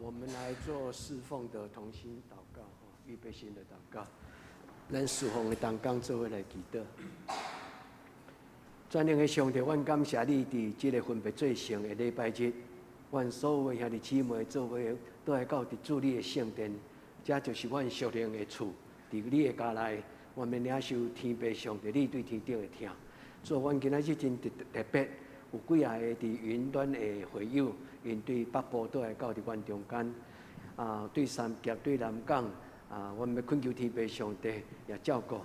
我們來做侍奉的同心禱告，預備心的禱告。咱侍奉的同工做伙來祈禱。全能的上帝，阮感謝你，佇這個分別做聖的禮拜日，阮所有的兄弟姊妹做伙倒來到佇主你的聖殿，這就是阮屬靈的厝，佇你的家內，阮欲領受天父上帝你對天頂的疼。主，阮今仔日真特別，有幾仔个佇雲端的會友，𪜶對北部倒來到佇阮中間，啊，對三峽、對南港，啊，阮欲懇求天父上帝也照顧，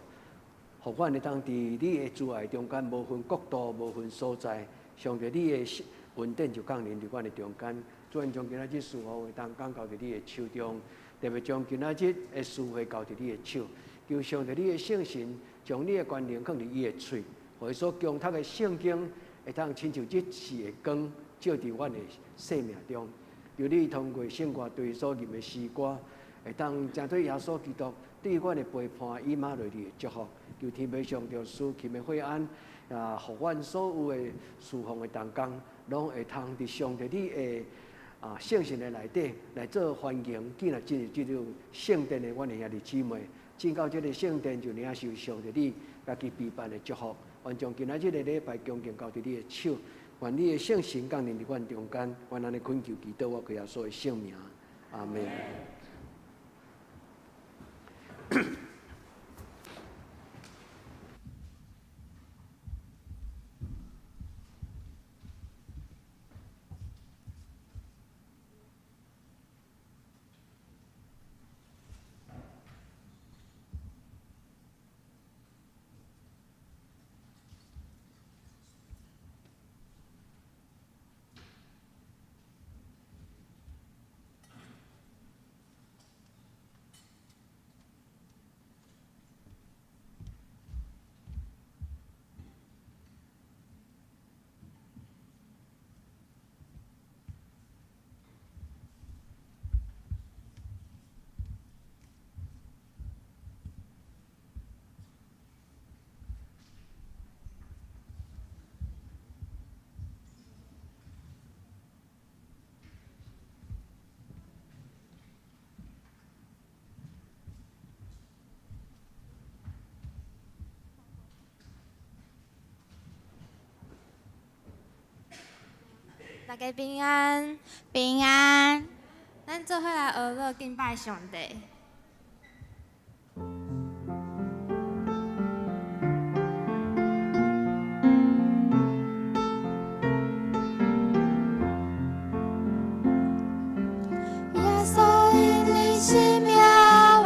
予阮會當佇你的慈愛中間，無分國度、無分所在，上帝你的恩典就降臨佇阮的中間。主，阮將今仔日侍奉的同工交佇你的手中，特別將今仔日的聚會交佇你的手，求上帝你的聖神將你的權能放佇伊的喙，予伊所恭讀的聖經會當親像日時的光，照佇阮的生命中。求你通過聖歌隊所吟的詩歌，會當成做耶穌基督對阮的陪伴，以馬內利的祝福。求天父上帝賜給的惠安，啊，予阮所有的侍奉的同工，攏會通佇上帝你的聖神的內底來做歡迎，進來進入這種聖殿的阮的兄弟姊妹，進到這个聖殿就領受上帝你家己備辦的祝福。願將今仔這个禮拜恭敬交佇你的手，願你的聖神降臨佇阮中間，阮按呢懇求祈禱，我靠耶穌的聖名，阿門。大家平安，平安。咱做伙來學樂敬拜上帝。耶穌因你聖名，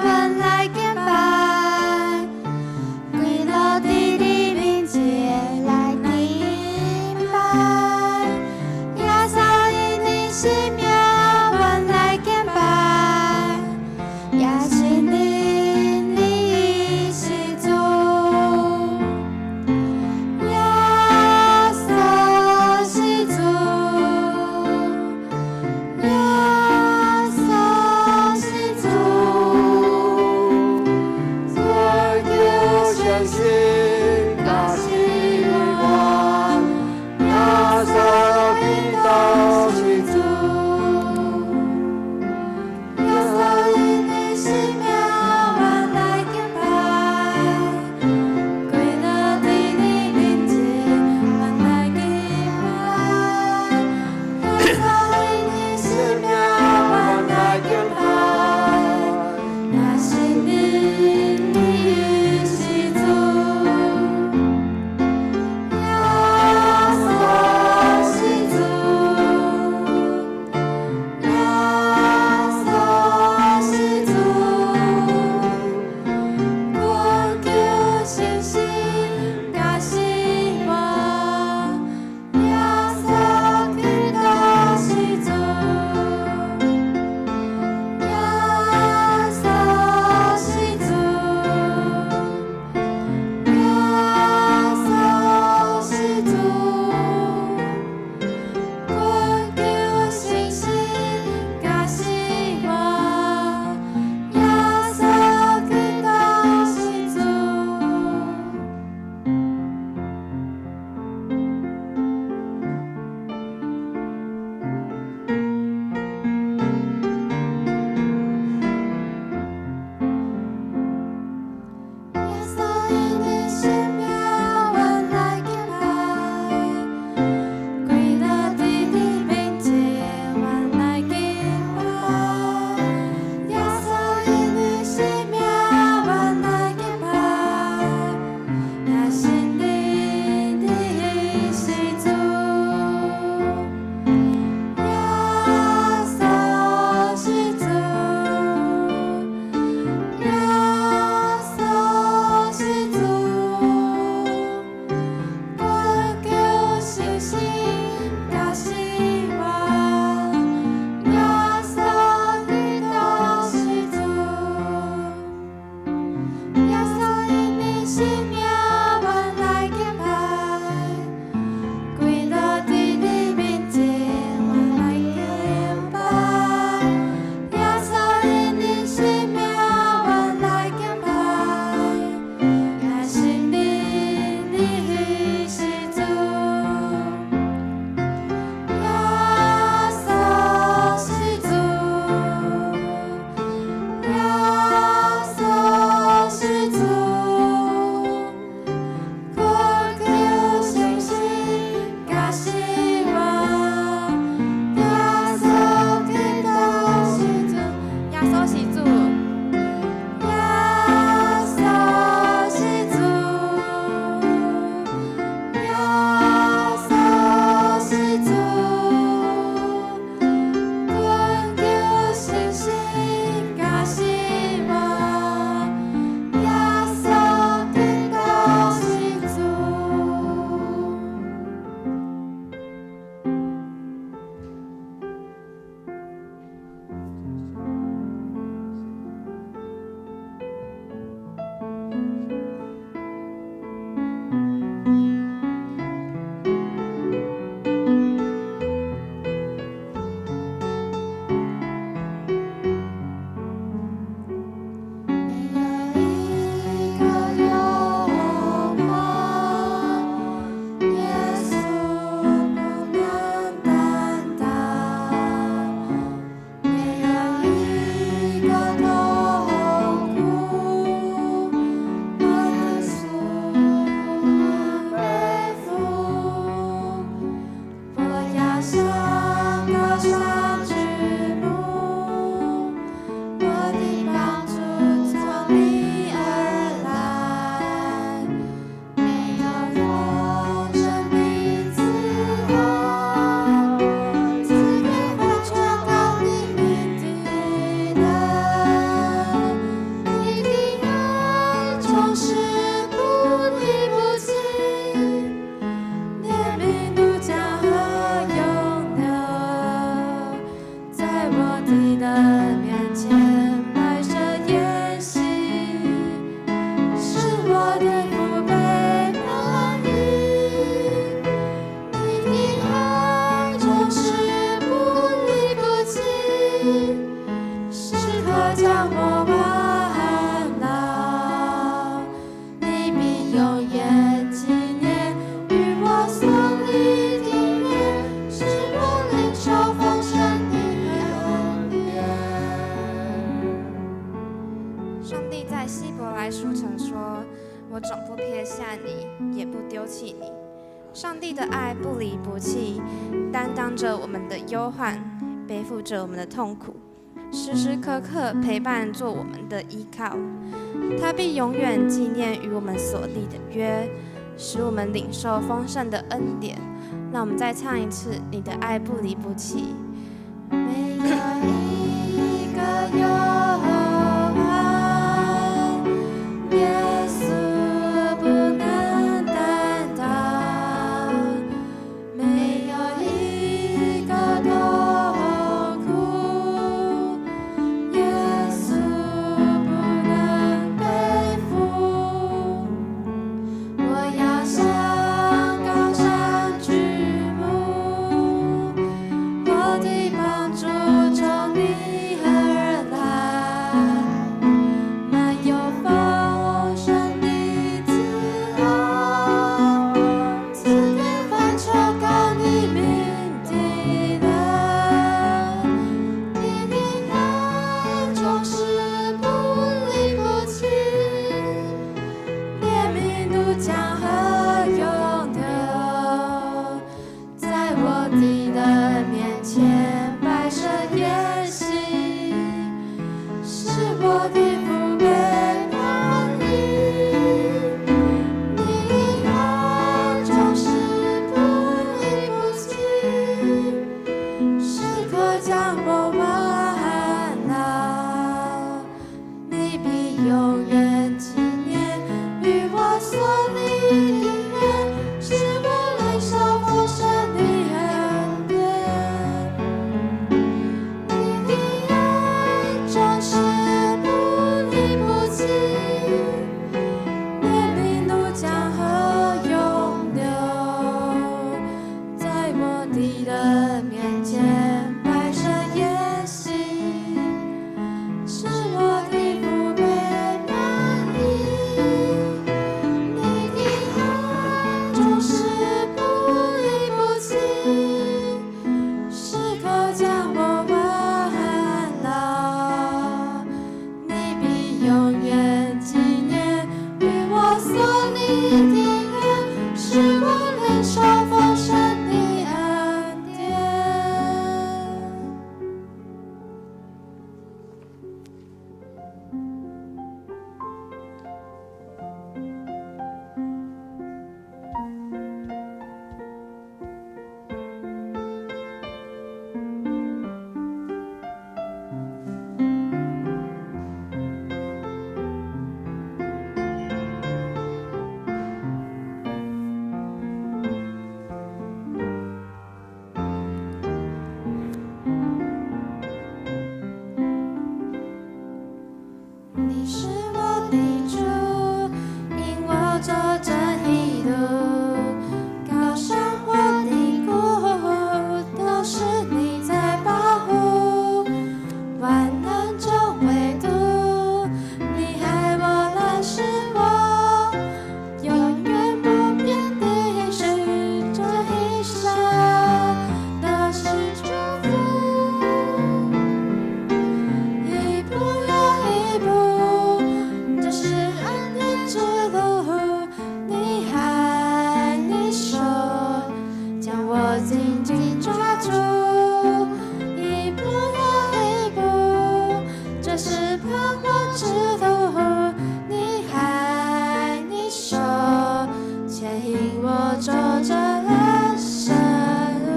阮來敬拜，跪落佇你面前來敬拜。耶穌因你聖名，阮來敬拜。耶時刻將我挽牢。你必永遠紀念與我所立的約，使我領受豐盛的恩典。上帝在希伯來書曾說：“我總不撇下你，也不丟棄你。”上帝的愛不離不棄，擔當着我們的憂患，背負着我們的痛苦，時時刻刻陪伴做我們的依靠。他必永遠紀念與我們所立的約，使我們領受豐盛的恩典。讓我們再唱一次：你的愛不離不棄。沒有一個憂患，耶穌不能擔當；沒有一個痛苦，耶穌不能背負。我要向高山舉目，我的幫助從你而來，滿有豐盛的慈愛，賜給凡求告你名的人。你的愛總是不離不棄，憐憫如江河湧流，在我敵人面前擺設筵席，使我的腹被滿溢。你的愛總是不離不棄，時刻將我挽牢。你必永遠紀念與我所立的約，使我領受豐盛的恩典。你的愛總是不離不棄，憐憫如江河湧流，在我敵人面前擺設筵席，使我的腹被滿溢。你的愛總是不離不棄，時刻將我挽牢。你必永遠紀念與我所立的約，使我領受豐盛的恩典。你是我的主，引我走正義路，高山或低谷，都是你在保護。患難中唯獨你愛我認識我，永遠不變的應許，這一生都是祝福。一步又一步，這是恩典之路。你愛你手將我緊緊抓住，一步又一步，這是盼望之路。你愛你手牽引我走這人生路。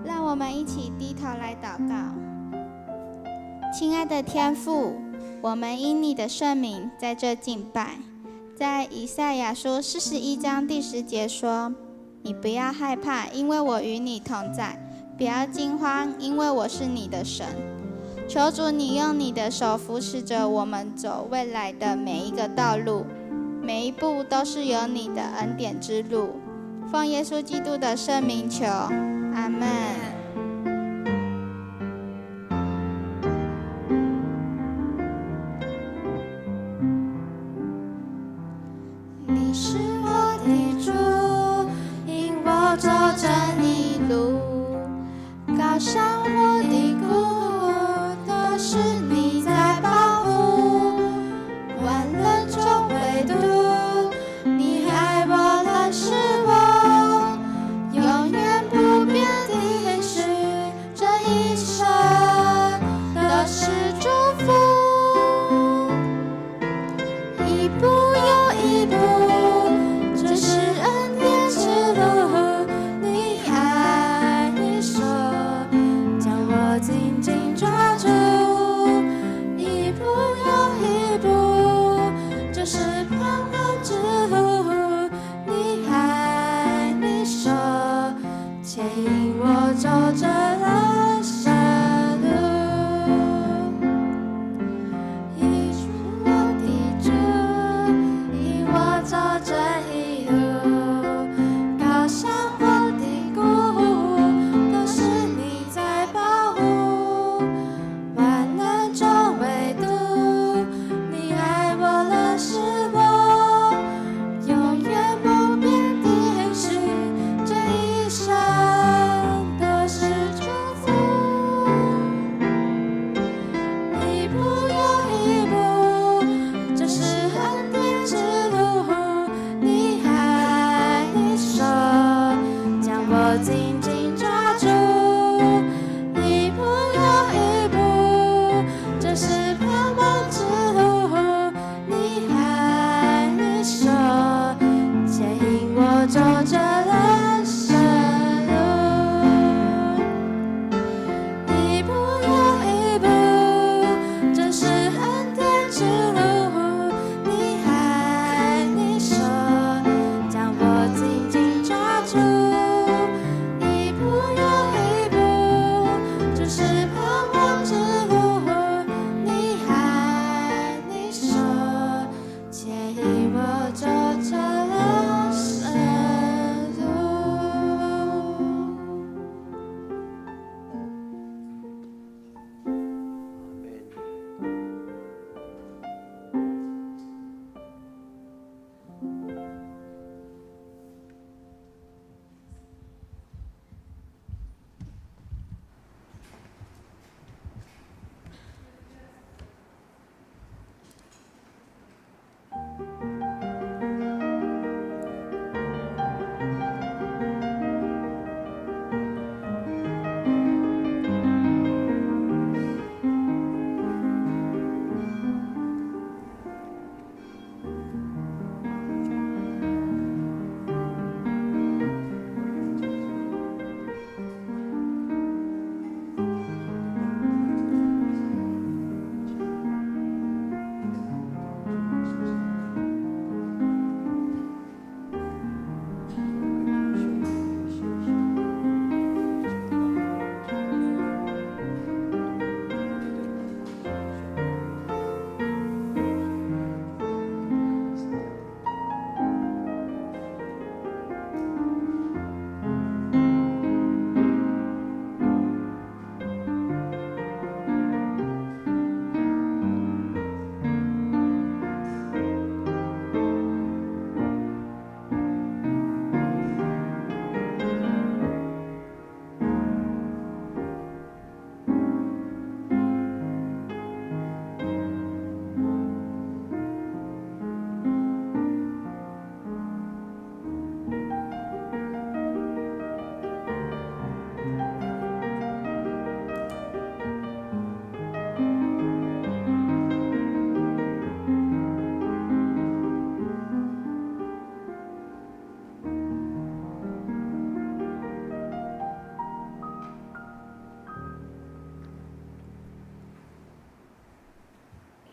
讓我們一起低頭來禱告。親愛的天父，我們因你的聖名在這敬拜。在以賽亞書41章第10節說：“你不要害怕，因為我與你同在；不要驚慌，因為我是你的神。”求主，你用你的手扶持着我們走未來的每一個道路，每一步都是有你的恩典之路。奉耶穌基督的聖名求，阿門。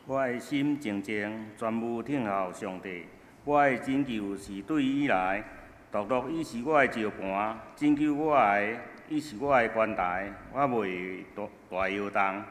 我的心靜靜，專務等候上帝。我的拯救是對伊來，獨獨伊是我的石磐，拯救我的，伊是我的關台，我袂大大搖動。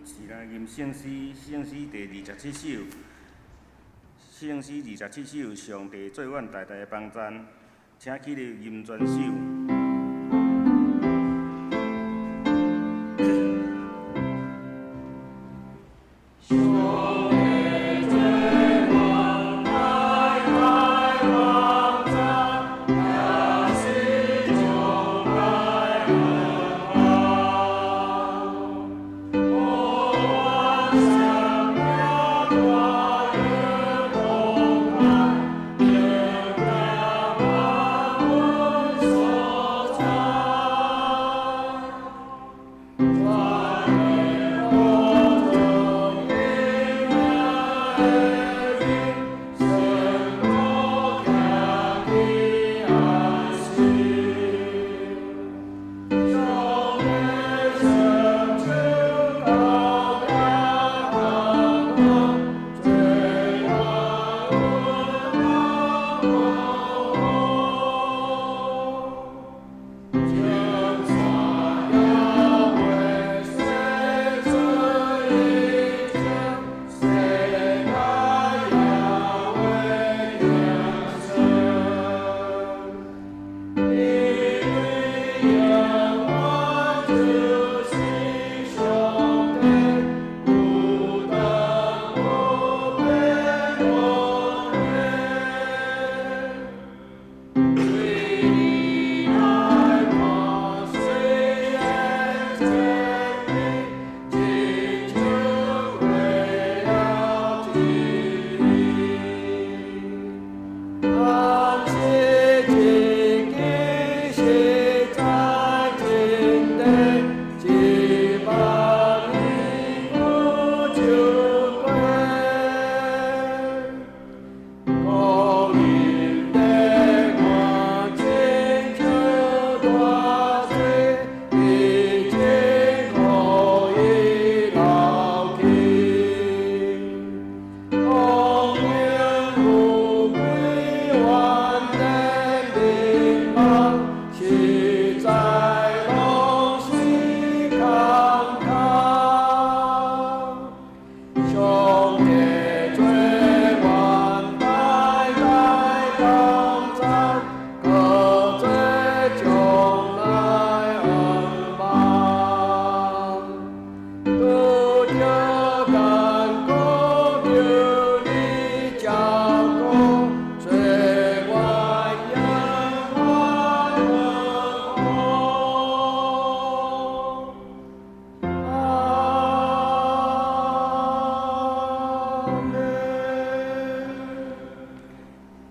是來吟聖詩，聖詩第二十七首，聖詩二十七首，上帝做阮大大的幫贊，請起立吟全首。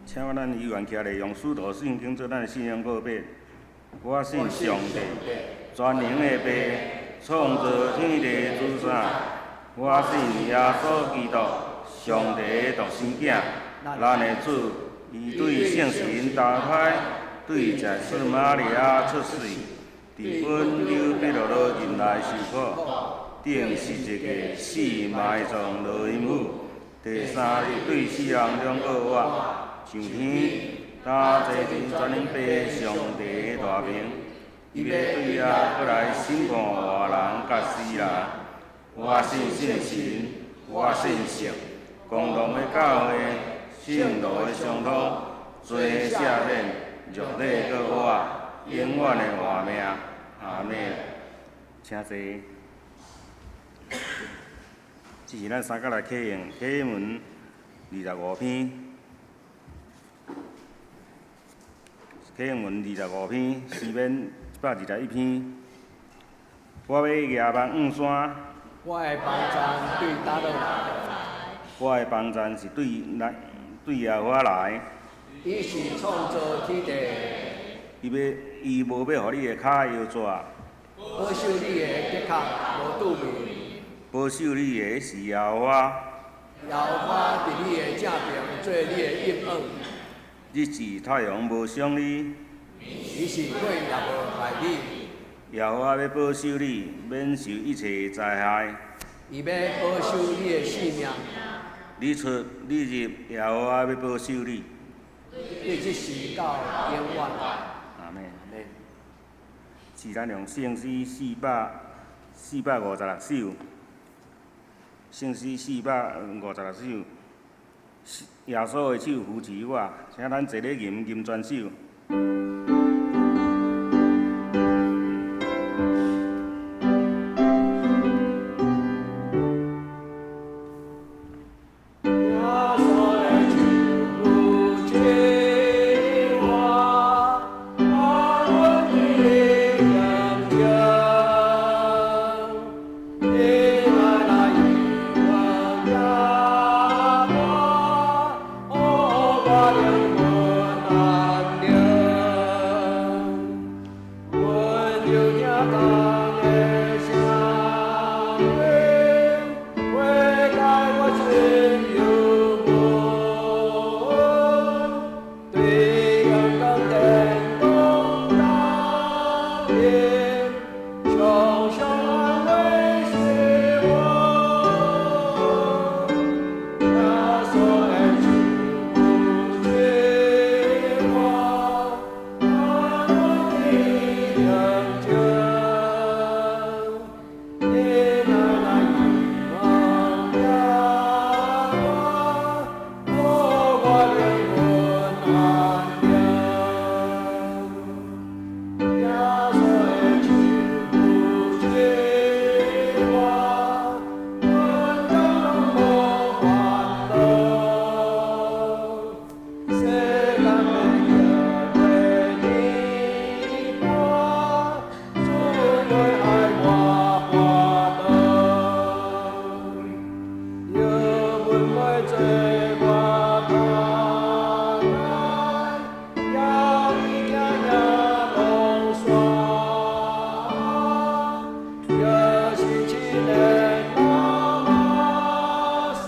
請咱議員徛咧，用使徒信經做咱的信仰告白。我信上帝，全能的父，創造天地諸啥。我信耶穌基督，上帝的獨生囝，咱的主，伊對聖神投胎，對祭司瑪利亞出世，佇本丟彼拉多任內受苦，釘十字架死埋葬落陰府，第三日對死人中復活，上天，搭坐佇全能父上帝的大爿，伊欲對遐閣來審判活人佮死人。我信聖神，我信聖公同的教會，聖徒的相通，罪赦免，肉體閣活，永遠的活命。阿們。請坐。這是咱三角來啟用啟文25篇，啟用文25篇，詩篇121篇。我欲舉目向山。我的幫贊對佗落來？我的幫贊是對來對耶和華來。伊是創造天地。伊欲伊無欲予你的跤搖折。保守你的腳殼無拄面。保守你的是耶和華。耶和華佇你的正爿做你的蔭影。日時太陽無傷你。暝時月也無害你。耶和華欲保守你，免受一切災害。伊欲保守你的性命。你出你入，耶和華欲保守你。對這時到永遠。阿們。阿們。是咱用聖詩456首，聖詩456首，耶穌的手扶持我，請咱齊咧吟吟全首。耶穌的手扶持我，安穩佇眼前，你來來引我行我，予我靈魂安寧。阮有聽講的聲音，化解我心憂悶，對陽光電光帶領，常常安慰使我。耶穌的手扶持我，安穩佇眼前，你來來引我行我，予我靈魂安寧。耶穌的手扶持我，阮當攏無煩惱。世間的行過年半，主內愛我跋倒，搖阮袂做我困難，也會行耶路山，也是試煉流目屎，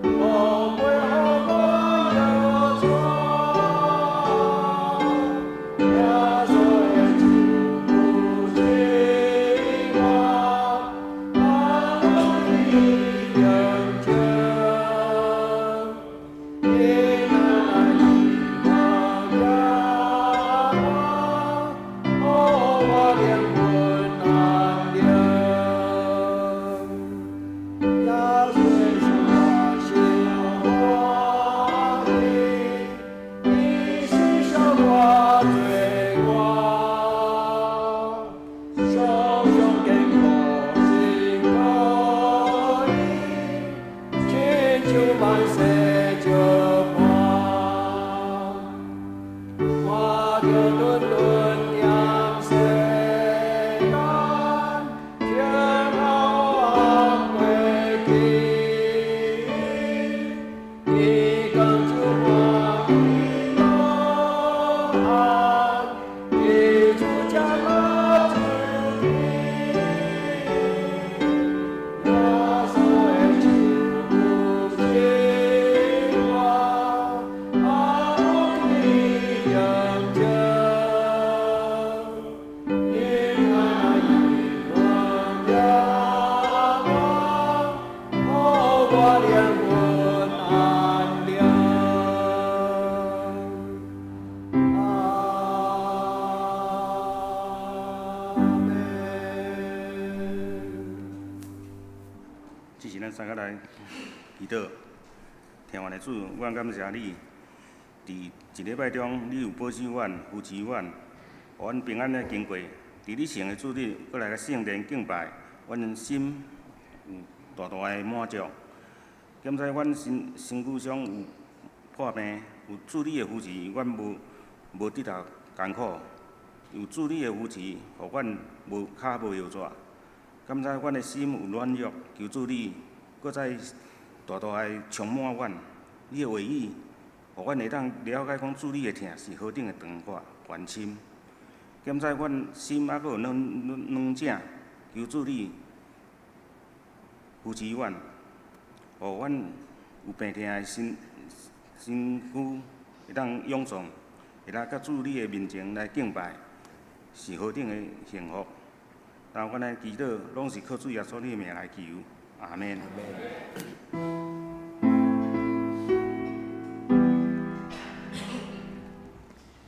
攏袂予我搖折。耶穌的手扶持我，安穩佇眼前，你來來引我行我，予我靈魂安寧。耶穌是我心歡喜，伊洗濯我罪過，常常堅固心可依，親像萬世石伴。看著頓頓念世間，天黑暗過去，天光就歡喜樂安，彼主將我主天。耶穌的手扶持我，安穩佇眼前，你來來引我行我，予我靈魂安寧。阿們。這是咱三個來祈禱，天父的主，阮感謝你，佇一禮拜中，你有保守阮、扶持阮，予阮平安的經過，佇你聖的主日，閣來到聖殿敬拜，阮心有大大的滿足。敢知阮身軀上有破病，有主你的扶持，阮無得到艱苦；有主你的扶持，予阮無跤無搖折。敢知阮的心有軟弱，求主你閣再大大的充滿阮，你的話語，予阮會當了解講主你的疼是何等的長闊寬深。敢知阮心猶閣有軟軟正，求主你扶持阮，予阮有病疼的身軀會當勇壯，會當佮主你的面前來敬拜，是何等的幸福。但阮的祈禱攏是靠主耶穌你的名來求，阿們。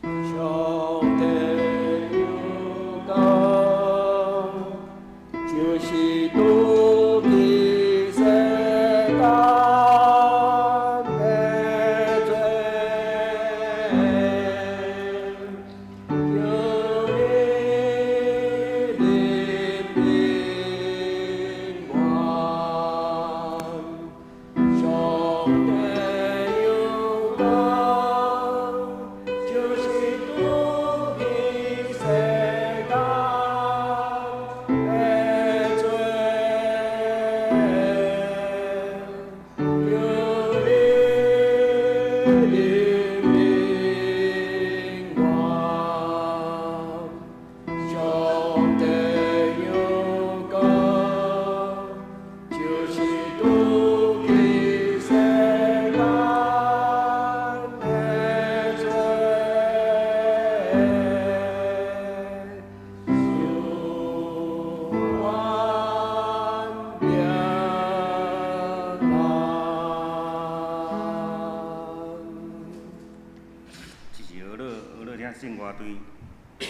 上帝有講，就是拄彼世間的罪，求你憐憫我。上帝有講，就是拄彼世間的罪，求你憐憫我。上帝有講，就是拄彼世間的罪，求阮平安。這是學樂聽聖歌隊。主，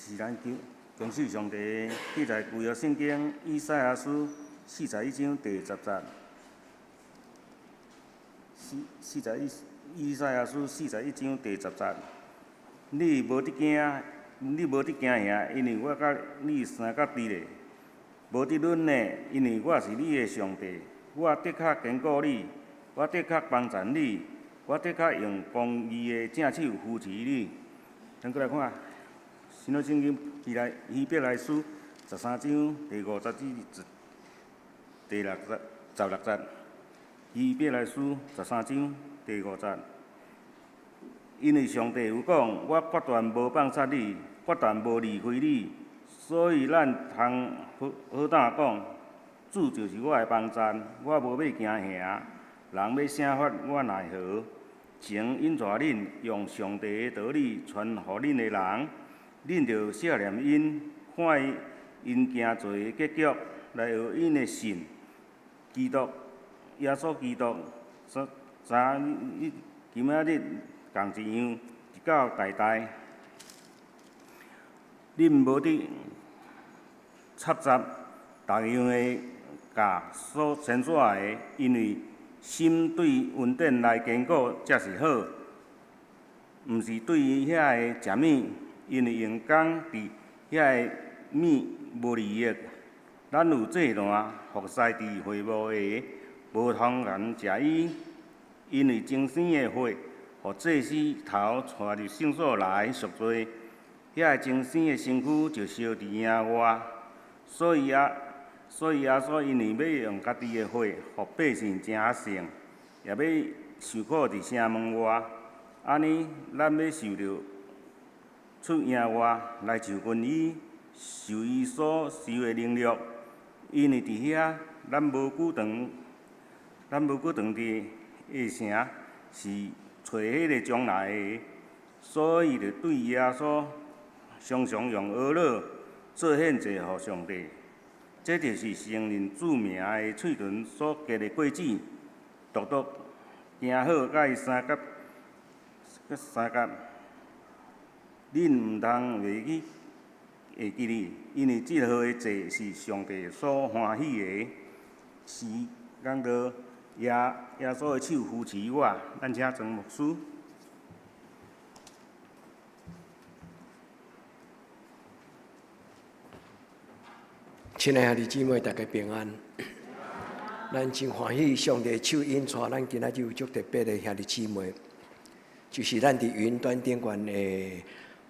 是咱求恭喜上帝记载旧约圣经以赛亚书41章第10节。四十一以赛亚书41章第10节，你无得惊，你无得惊吓，因为我佮你相佮伫咧；无得忍呢，因为我是你的上帝，我的确坚固你，我的确帮助你，我的确用公义的正手扶持你。咱閣來看新約聖經希伯來書13章第5節至第6節16節。希伯來書13章第5節，因為上帝有講，我決斷無放殺你，決斷無離開你，所以咱通好好膽講，主就是我的幫贊，我無欲驚嚇，人欲啥法我奈何？神引帶恁用上帝的道理傳予恁的人，恁著惜念𪜶，看𪜶行做的結局，來學𪜶的信。基督耶穌基督，昨昨日、今仔日仝一樣，直到代代。恁無得摻雜逐樣的教所生出來的，因為心對恩典來堅固才是好，毋是對遐个食物，因為用工佇遐个物無利益。咱有祭壇服侍佇會幕的，無通共食伊，因為精生的血，予祭司頭帶入聖所來贖罪，遐個精生的身軀就燒佇營外。所以耶穌因為欲用家己的血，予百姓成聖，也欲受苦佇城門外。按呢，咱欲受著出營外來就近伊，受伊所受的凌辱。因為佇遐，咱無久長佇的城是揣彼个將來的，所以著對耶穌常常用哀樂做獻祭予上帝。這就是承認主名的喙唇所結的果子，獨獨行好，佮伊相佮佮相佮。恁毋通袂去會記得，因為這號的祭是上帝所歡喜的。時間到，耶穌的手扶持我，咱請莊牧師。親愛的兄弟姊妹，大家平安。咱真歡喜，上帝手引帶咱今仔日有足特別的兄弟姊妹，就是咱佇雲端頂懸的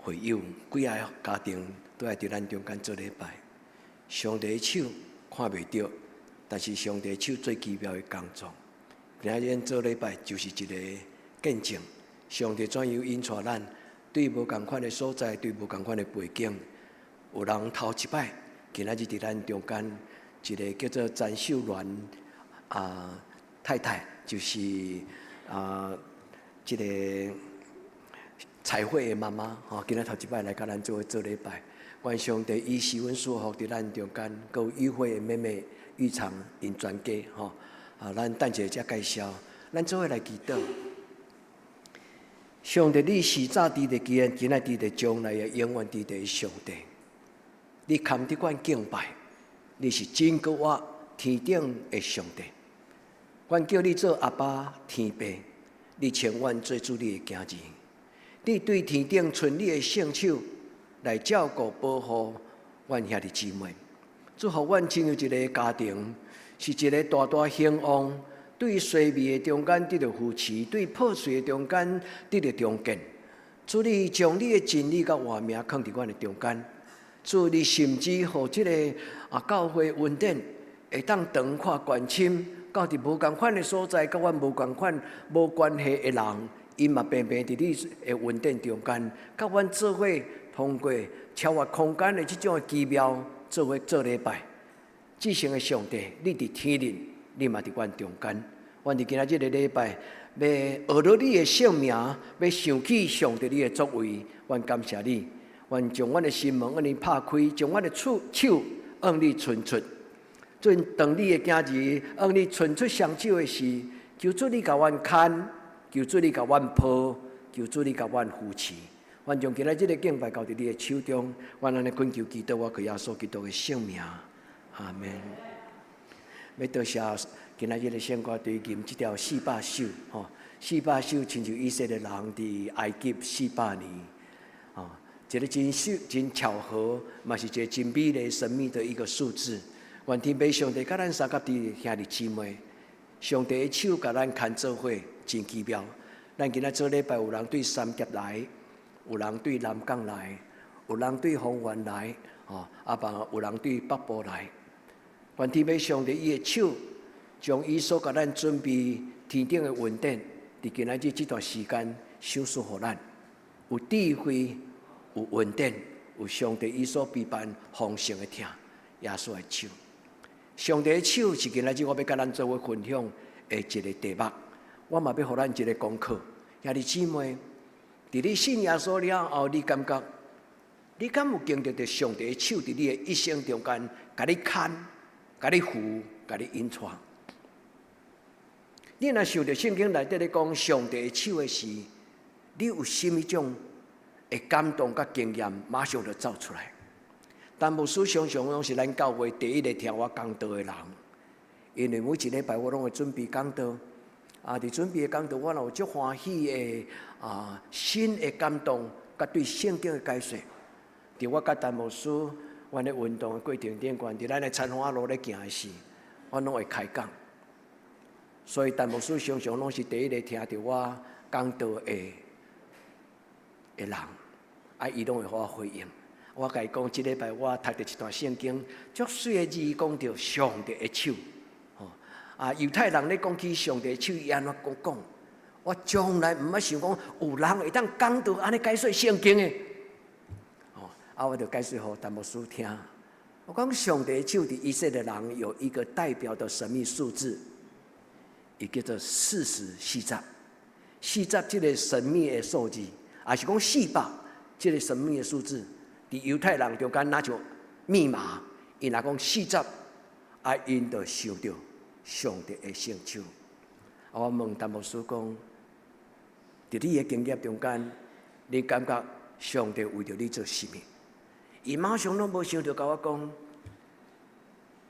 會友，幾个家庭都愛佇咱中間做禮拜。上帝的手看袂著，但是上帝手最奇妙的工作。今仔日咱做禮拜就是一個見證，上帝怎樣引帶咱對無仝款的所在，對無仝款的背景，有人頭一擺。今仔日佇咱中間，一個叫做詹秀鸞啊太太，就是啊這個彩慧的媽媽，吼，今仔頭一擺來佮咱做做禮拜。願上帝伊賜阮祝福佇咱中間，閣有玉慧的妹妹玉長𪜶全家，吼啊，咱等一下才介紹，咱做伙來祈禱。上帝，你是早佇咧，今日今仔佇咧，將來也永遠佇咧上帝。你堪得阮敬拜，你是真閣活天頂的上帝。阮叫你做阿爸天父，你稱阮做主你的囝兒。你對天頂伸你的聖手來照顧保護阮兄弟姊妹，祝福阮親像一個家庭，是一個大大興旺，對衰微的中間得著扶持，對破碎的中間得著重建。主你將你的真理佮活命囥佇阮的中間。主你甚至予這个啊教會恩典會當長闊關深，到佇無仝款的所在，佮阮無仝款無關係的人，𪜶嘛平平佇你的恩典中間，佮阮做伙通過超越空間的這種的奇妙，做伙做禮拜。至聖的上帝，你佇天頂，你嘛佇阮中間。阮佇今仔這个禮拜，欲學著你的聖名，欲想起上帝你的作為，阮感謝你。願將阮的心門向你拍開，將阮的手向你伸出。主當你的囝兒向你伸出雙手的時，求主你共阮牽，求主你共阮抱，求主你共阮扶持。願將今仔這个敬拜交佇你的手中，阮按呢懇求祈禱，我靠耶穌基督的聖名，阿門。欲多謝今仔日的聖歌隊吟這條四百首，吼，四百首親像以色列人佇埃及四百年，吼，一个真小真巧合，嘛是一个真美麗神秘的一個數字。願天父上帝佮咱相佮的兄弟姊妹，上帝的手共咱牽做伙，真奇妙。咱今仔做禮拜有人對三峽來，有人對南港來，有人對豐原來，吼，啊，嘛有人對北部來。願天父上帝伊的手，將伊所共咱準備天頂的恩典，佇今仔日這段時間賞賜予咱，有智慧，有恩典，有上帝伊所備辦豐盛的疼，耶穌的手。上帝的手是今仔日我欲佮咱做伙分享的一个題目。我嘛欲予咱一个功課，兄弟姊妹，佇你信耶穌了後，你感覺你敢有經歷著上帝的手佇你的一生中間，共你牽、共你扶、共你引帶？你若想著聖經內底咧講上帝的手的時，你有啥物種的感動佮經驗，馬上就走出來。但牧師常常攏是咱教會第一个聽我講道的人，因為每一禮拜我攏會準備講道，啊，佇準備的講道，我若有足歡喜的啊，新的感動，佮對聖經的解說。佇我佮陳牧師，阮咧運動的過程頂懸，佇咱的田仔路咧行的時，我攏會開講。所以陳牧師常常攏是第一个聽著我講道的人，啊，伊攏會予我回應。我共伊講，這禮拜我讀著一段聖經，足媠的字講著上帝的手，吼啊！猶太人咧講起上帝的手，伊按怎講講？我從來毋捌想講有人會當講道按呢解說聖經的，吼啊！我就解說予陳牧師聽。我講上帝的手佇以色列人有一個代表的神秘數字，伊叫做四十四十。四十這个神秘的數字，抑是講四百這个神秘的數字。佇猶太人中間，若像密碼，𪜶若講四十，啊，𪜶就想著上帝的聖手。啊，我問陳牧師講，佇你的經驗中間，你感覺上帝為著你做啥物？伊馬上攏無想著共我講，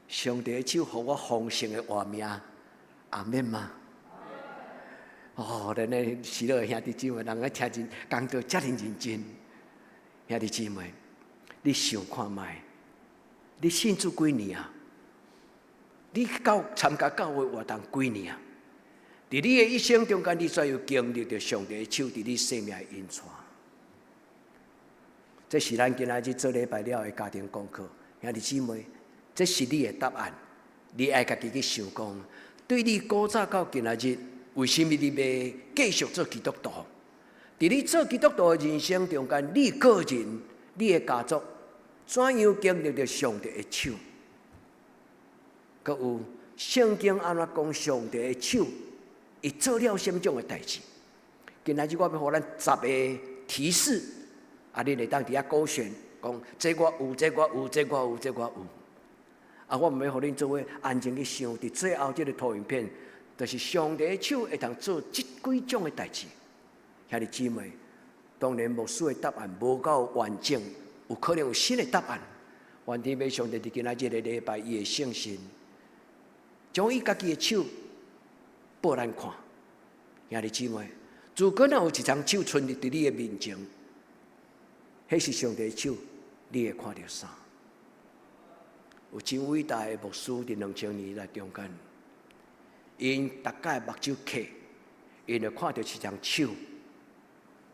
上帝的手予我豐盛的活命，阿們嗎？哦，咱的喜樂兄弟姊妹，人咧聽真講道遮爾認真，兄弟姊妹。你想看覓？你信主幾年啊？你到參加教會活動幾年啊？佇你的一生中間，你怎樣經歷著上帝的手佇你生命的引帶？這是咱今仔日做禮拜了的家庭功課，兄弟姊妹，這是你的答案。你愛家己去想講，對你古早到今仔日，為啥物你欲繼續做基督徒？佇你做基督徒的人生中間，你個人、你的家族，怎樣經歷著上帝的手？閣有聖經按怎講上帝的手，伊做了啥物種的代誌？今仔日我欲予咱十个提示，啊，你會當佇遐勾選，講這我有，這我有，這我有，這我有。啊，我毋欲予恁做伙安靜去想，佇最後這个投影片，就是上帝的手會當做這幾種的代誌。兄弟姊妹，當然牧師的答案無夠完整，有可能有新的答案。願天父上帝佇今仔這个禮拜，伊的聖神將伊家己的手予咱看。兄弟姊妹，如果若有一雙手伸佇你的面前，彼是上帝的手，你會看著啥？有真偉大的牧師佇2000年來中間，𪜶逐擺目睭瞌，𪜶就看著一雙手，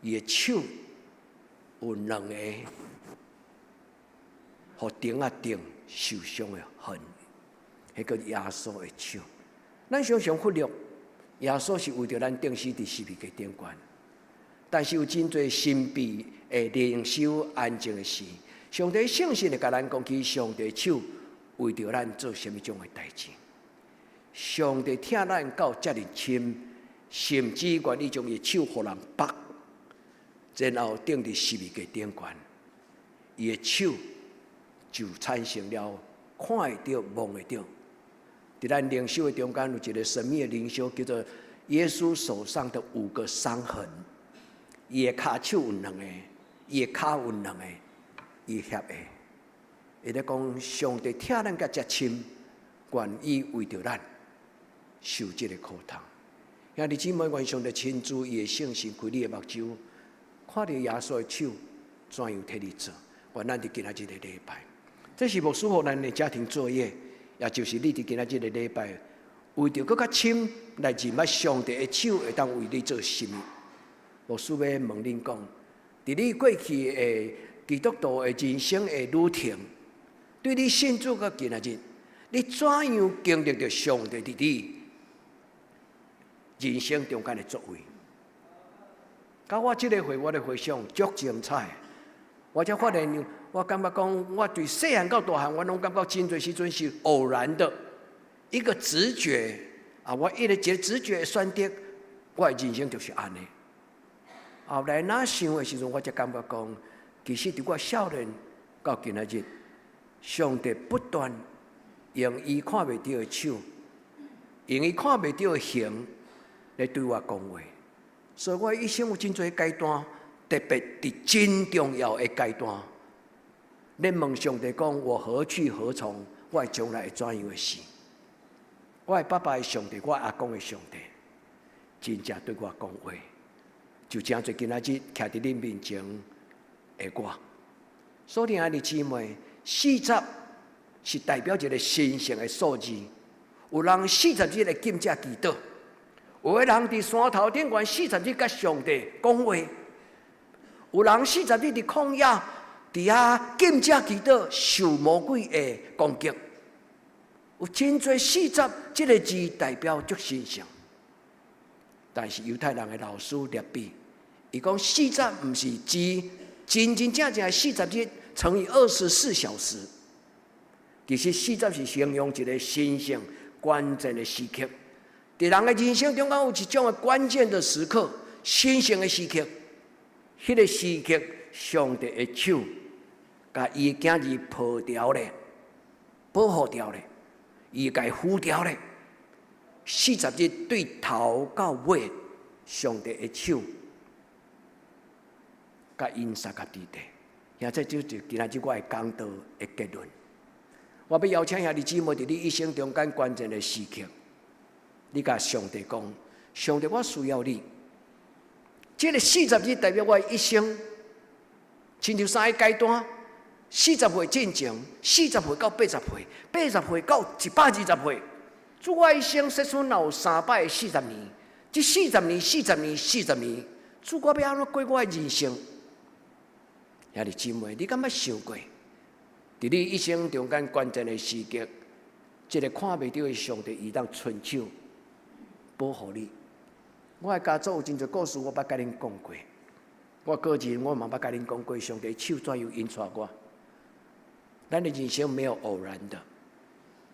伊的手有兩个予釘仔釘受傷的痕，彼个耶穌的手。咱常常忽略耶穌是為著咱釘死佇十字架頂懸，但是有真濟神秘的靈修安靜的時，上帝聖神會共咱講起上帝手為著咱做啥物種的代誌。上帝疼咱到遮爾深，甚至願意將伊手予人縛，然後釘佇十字架頂懸，伊的手就產生了看會著、摸會著。佇咱靈修的中間有一个神秘的靈修，叫做耶穌手上的五個傷痕。伊的跤手有兩个，伊的跤有兩個，伊翕的。伊咧講上帝疼咱甲遮深，願意為著咱受這个苦痛。兄弟姊妹，願上帝親自伊的聖神開你的目睭，看著耶穌的手怎樣替你做。願咱佇今仔這个禮拜，這是牧師予咱的家庭作業，也就是你佇今仔這个禮拜，為著閣較深來認捌上帝的手會當為你做啥物。牧師欲問恁講，佇你過去的基督徒的人生的旅程，對你信主到今仔日，你怎樣經歷著上帝佇你人生中間的作為？到我這个歲，我咧回想足精彩。我才發現，我感覺講，我對細漢到大漢，我攏感覺真濟時陣是偶然的一個直覺啊！我一個直覺的選擇，我的人生就是按呢。後來若想的時陣，我才感覺講，其實佇我少年到今仔日，上帝不斷用伊看袂著的手，用伊看袂著的形來對我講話。所以我一生有真濟階段，特別佇真重要的階段，咧問上帝講：我何去何從？我的將來會怎樣的事？我的爸爸的上帝，我阿公的上帝，真正對我講話，就成做今仔日徛佇恁面前的我。所以，兄弟姊妹，四十是代表一個神聖的數字。有人四十日來禁食祈禱，有的人佇山頭頂懸四十日佮上帝講話，有人四十日佇曠野佇遐禁食祈禱，受魔鬼的攻擊。有真濟四十這个字代表足神聖，但是猶太人的老師列比，伊講四十毋是指真真正正的四十日乘以24小時，其實四十是形容一個神聖關鍵的時刻。佇人的人生中間有一種的關鍵的時刻，神聖的時刻，彼個時刻，上帝的手共伊的囝兒抱牢咧，保護牢咧，伊共伊扶牢咧。四十日對頭到尾，上帝的手共𪜶相佮佇底。現在就是今仔日我的講道的結論。我欲邀請兄弟姊妹，佇你一生中間關鍵的時刻，你共上帝講：上帝，我需要你。這个四十日代表我的一生，親像三个階段：四十歲進前，四十歲到八十歲，八十歲到120歲。主，我一生設使若有340年，這四十年、四十年、四十年，主，我欲按怎過我的人生？兄弟姊妹，你敢捌想過？佇你一生中間關鍵的時刻，這个看袂著的上帝，伊當伸手保護你。我的家族有真濟故事，我捌共恁講過。我個人我嘛捌共恁講過，上帝手怎樣引帶我。咱的人生沒有偶然的，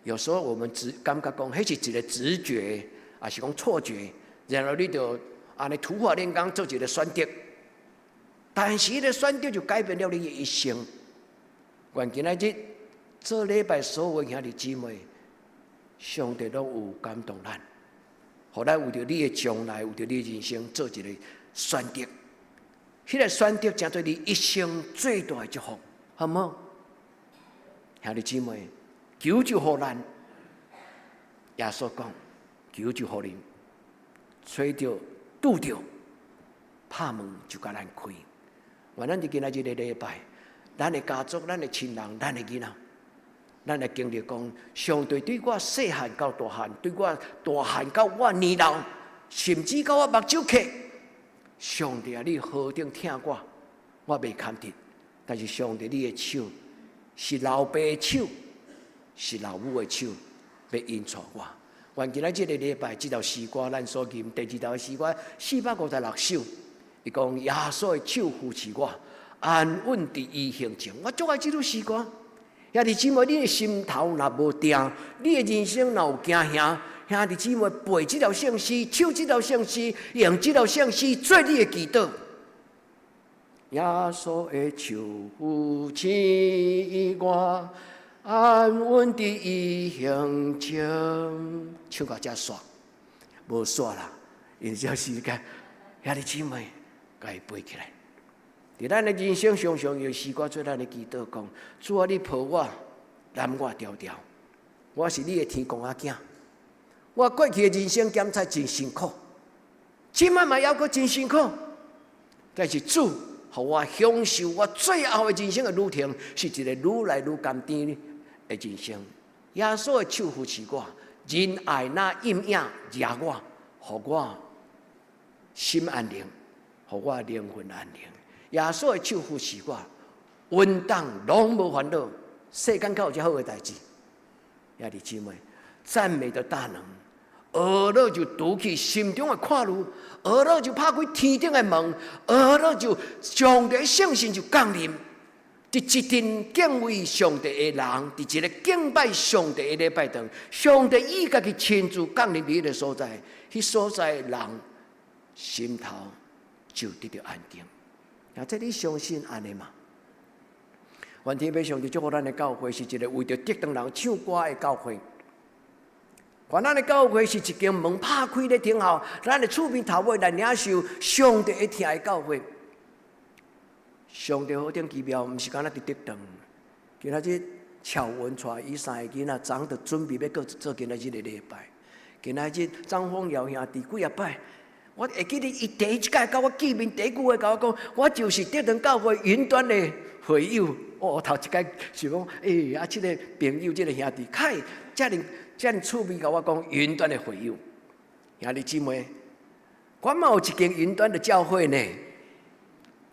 有時候我們只感覺講，彼是一個直覺，抑是講錯覺，然後你就按呢土法煉鋼做一個選擇，但是彼個選擇就改變了你的一生。願今仔日做禮拜所有兄弟姊妹，上帝攏有感動咱，予咱為著你的將來，為著你的人生做一個選擇。彼個選擇成做你一生最大的祝福，好無？兄弟姊妹，求就予咱，耶穌講，求就予恁，揣著拄著，拍門就共咱開。願咱佇今仔這個禮拜，咱的家族、咱的親人、咱的囡仔，咱來經歷講，上帝對我細漢到大漢，對我大漢到我年老，甚至到我目睭瞎，上帝啊，你何等疼我，我袂堪得。但是上帝，你的手是老爸的手，是老母的手，欲引帶我。願今仔這個禮拜，這首詩歌，咱所吟第二首詩歌456首，伊講耶穌的手扶持我，安穩佇伊胸前。我足愛這首詩歌。兄弟姊妹，你的心頭若無定，你的人生若有驚嚇，兄弟姊妹背這條聖詩，唱這條聖詩，用這條聖詩做你的祈禱。耶穌的手扶持我，安穩佇伊胸前。唱到遮煞，無煞啦，因為這時間，兄弟姊妹，共伊背起來。佇咱的人生常常用詩歌做咱的祈禱，講主啊，你抱我，攬我牢牢，我是你的天公仔囝。我過去的人生檢查真辛苦，這擺嘛猶閣真辛苦，但是主予我享受我最後的人生的旅程，是一個愈來愈甘甜的人生。耶穌的手扶持我，仁愛若陰影掠我，予我心安寧，予我靈魂安寧。耶穌的手扶持我，運動攏無煩惱，世間敢有這好的代誌？兄弟姊妹，讚美的大能，學了就除去心中的掛慮，學了就拍開天頂的門，學了就上帝聖神就降臨。佇一陣敬畏上帝的人，佇一个敬拜上帝的禮拜堂，上帝伊家己親自降臨佇彼个所在，彼所在的人心頭就得著安定。啊，這你相信按呢嗎？願天父上帝祝福咱的教會是一个為著竹塘人唱歌的教會。願咱的教會是一間門拍開咧等候，咱的厝邊頭尾來領受上帝的疼的教會。上帝何等奇妙，毋是干焦佇竹塘。今仔日喬文帶伊三個囡仔，昨就準備欲閣做今仔日的禮拜。今仔日張鳳瑤兄弟幾仔擺，我會記得伊第一擺佮我見面，第一句話共我講，我就是竹塘教會雲端的會友。哦，頭一擺想講，欸，啊，這个朋友，這个兄弟，開遮爾遮爾趣味，共我講雲端的會友。兄弟姊妹，我嘛有一間雲端的教會呢。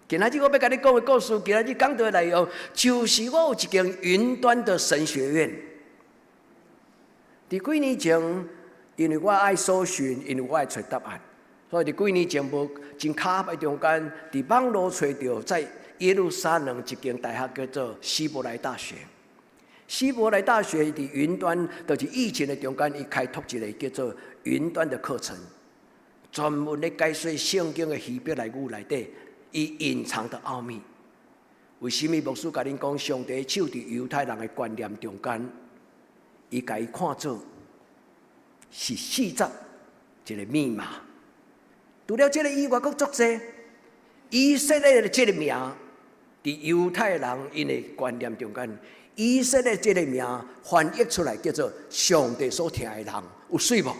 今仔日我欲共你講的故事，今仔日講道的內容，就是我有一間雲端的神學院。佇幾年前，因為我愛搜尋，因為我愛揣答案，所以佇幾年前無真巧合的中間，佇網路揣著在耶路撒冷一間大學叫做希伯來大學。希伯來大學佇雲端，就是疫情的中間，伊開拓一個叫做雲端的課程，專門咧解說聖經的希伯來語內底伊隱藏的奧秘。為啥物牧師共恁講，上帝手佇猶太人的觀念中間，伊共伊看做是四十一个密碼。除了這个以外，閣足濟以色列的這个名，佇猶太人𪜶的觀念中間，以色列這个名翻譯出來叫做上帝所疼的人，有媠無？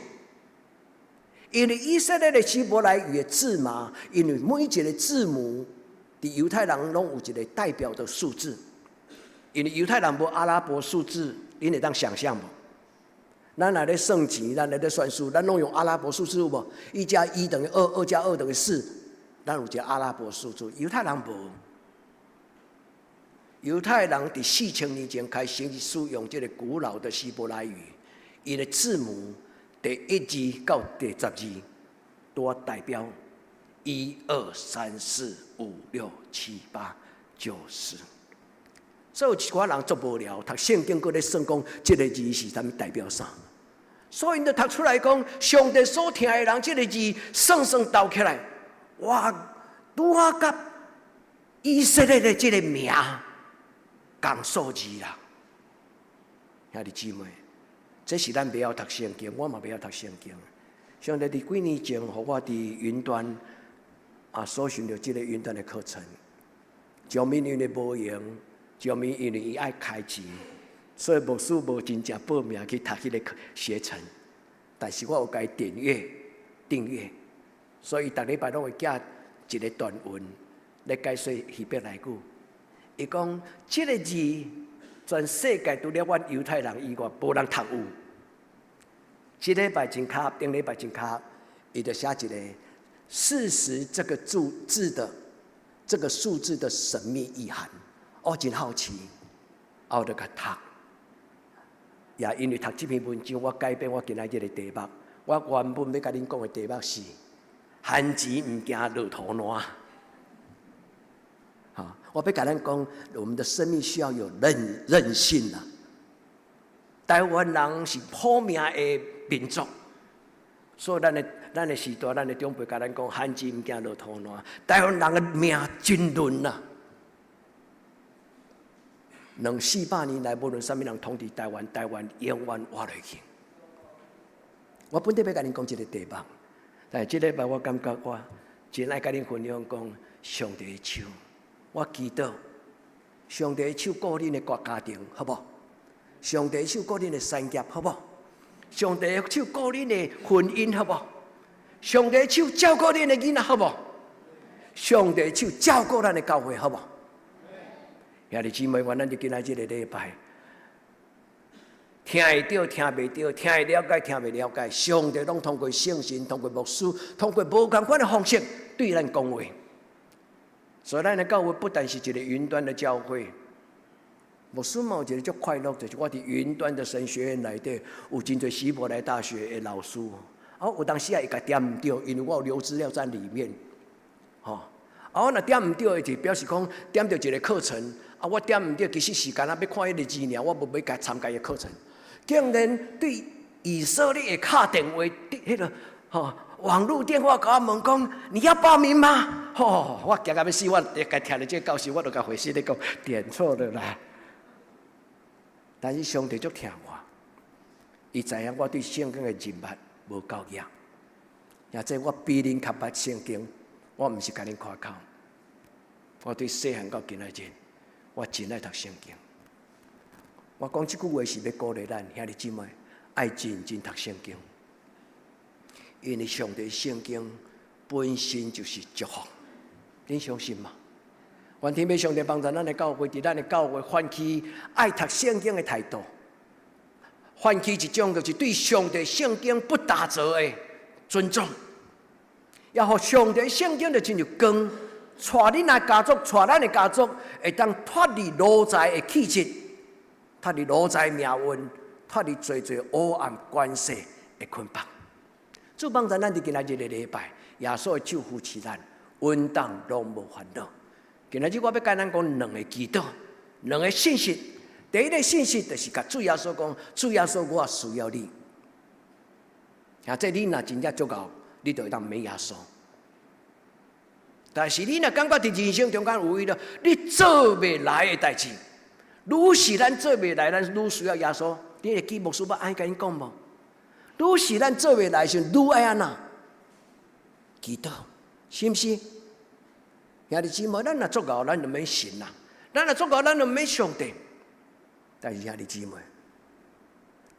因為以色列的希伯來語的字嘛，因為每一個字母，佇猶太人攏有一個代表的數字。因為猶太人無阿拉伯數字，恁會當想象無？咱若咧算錢，咱若咧算數，咱攏用阿拉伯數字有無？1加1等於2，2加2等於4，咱有一個阿拉伯數字。猶太人無。猶太人佇4000年前開始使用這個古老的希伯來語，伊的字母第一字到第十字，都代表一二三四五六七八九十。所以有一寡人足無聊，讀聖經閣咧算講，這个字是啥物代表啥？所以𪜶就讀出來講，上帝所疼的人，這个字算算鬥起來，哇，拄好佮以色列的這个名仝數字啦。兄弟姊妹，這是咱袂曉讀聖經，我嘛袂曉讀聖經。上帝佇幾年前，予我佇雲端啊，搜尋著這个雲端的課程，上面因為無閒，上面因為伊愛開錢，所以牧師無真正報名去讀彼个學程。但是我有共伊訂閱，訂閱，所以逐禮拜攏會寄一个短文來解說希伯來語。伊講這个字，全世界除了阮猶太人以外，無人讀有。這禮拜真巧，頂禮拜真巧，伊就寫一个四十這個字的這個數字的神秘意涵。我真好奇，我就共讀。也因為讀這篇文章，我改變我今仔日的題目。我原本欲共恁講的題目是：番薯毋驚落塗爛。好，我欲共咱講，我們的生命需要有韌性啊。台灣人是苦命的民族，所以咱的時代，咱的長輩共咱講，番薯毋驚落塗爛。台灣人的命真韌啊！兩四百年來，無論啥物人統治台灣，台灣永遠活落去。我本底欲共恁講這个題目，但是這禮拜我感覺我真愛共恁分享講上帝的手。我祈禱，上帝手顧恁的國家庭，好無？上帝手顧恁的產業，好無？上帝手顧恁的婚姻，好無？上帝手照顧恁的囡仔，好無？上帝手照顧咱的教會，好無？兄弟姊妹，願咱佇今仔這個禮拜，聽會著，聽袂著，聽會了解，聽袂了解，上帝攏通過聖神，通過牧師，通過無仝款的方式對咱講話。所以，咱的教會不但是一個雲端的教會，牧師嘛有一個足快樂，就是我佇雲端的神學院內底有真濟希伯來大學的老師。啊，有當時也會共點毋著，因為我有留資料在裡面。吼，啊，我若點毋著的，就表示講點著一個課程，啊，我點毋著，其實是干焦欲看彼個字爾，我無欲共參加伊個課程。竟然對以色列的敲電話，彼個吼網路電話共我問講，你要報名嗎？吼，我驚甲欲死，我共聽著這個教授，我就共回信咧講點錯了啦。但是上帝足疼我，伊知影我對聖經的認捌無夠額，也這我比恁較捌聖經，我毋是共恁誇口。我對細漢到今仔日，我真愛讀聖經。我講這句話是欲鼓勵咱兄弟姊妹愛認真讀聖經，因為上帝聖經本身就是祝福，恁相信嗎？願天父上帝幫助咱的教會，佇咱的教會喚起愛讀聖經的態度，喚起一種就是對上帝聖經不打折的尊重，也予上帝聖經就親像光，帶恁的家族，帶咱的家族，會當脫離奴才的氣質，脫離奴才命運，脫離濟濟黑暗權勢的捆綁。主幫助咱佇今仔日的禮拜，耶穌的手扶持咱，穩當攏無煩惱。今仔日我欲共咱講兩個祈禱，兩個信息。第一個信息就是共主耶穌講：主耶穌，我需要你。啊，這你若真正足𠢕，你就會當問耶穌。但是你若感覺佇人生中間有彼個你做袂來的代誌，愈是咱做袂來，咱愈需要耶穌。你會記牧師捌按呢共恁講無？愈是咱做袂來時，愈愛按怎祈禱，是毋是？兄弟姊妹，咱若足𠢕，咱就免神啦；咱若足𠢕，咱就免上帝。但是兄弟姊妹，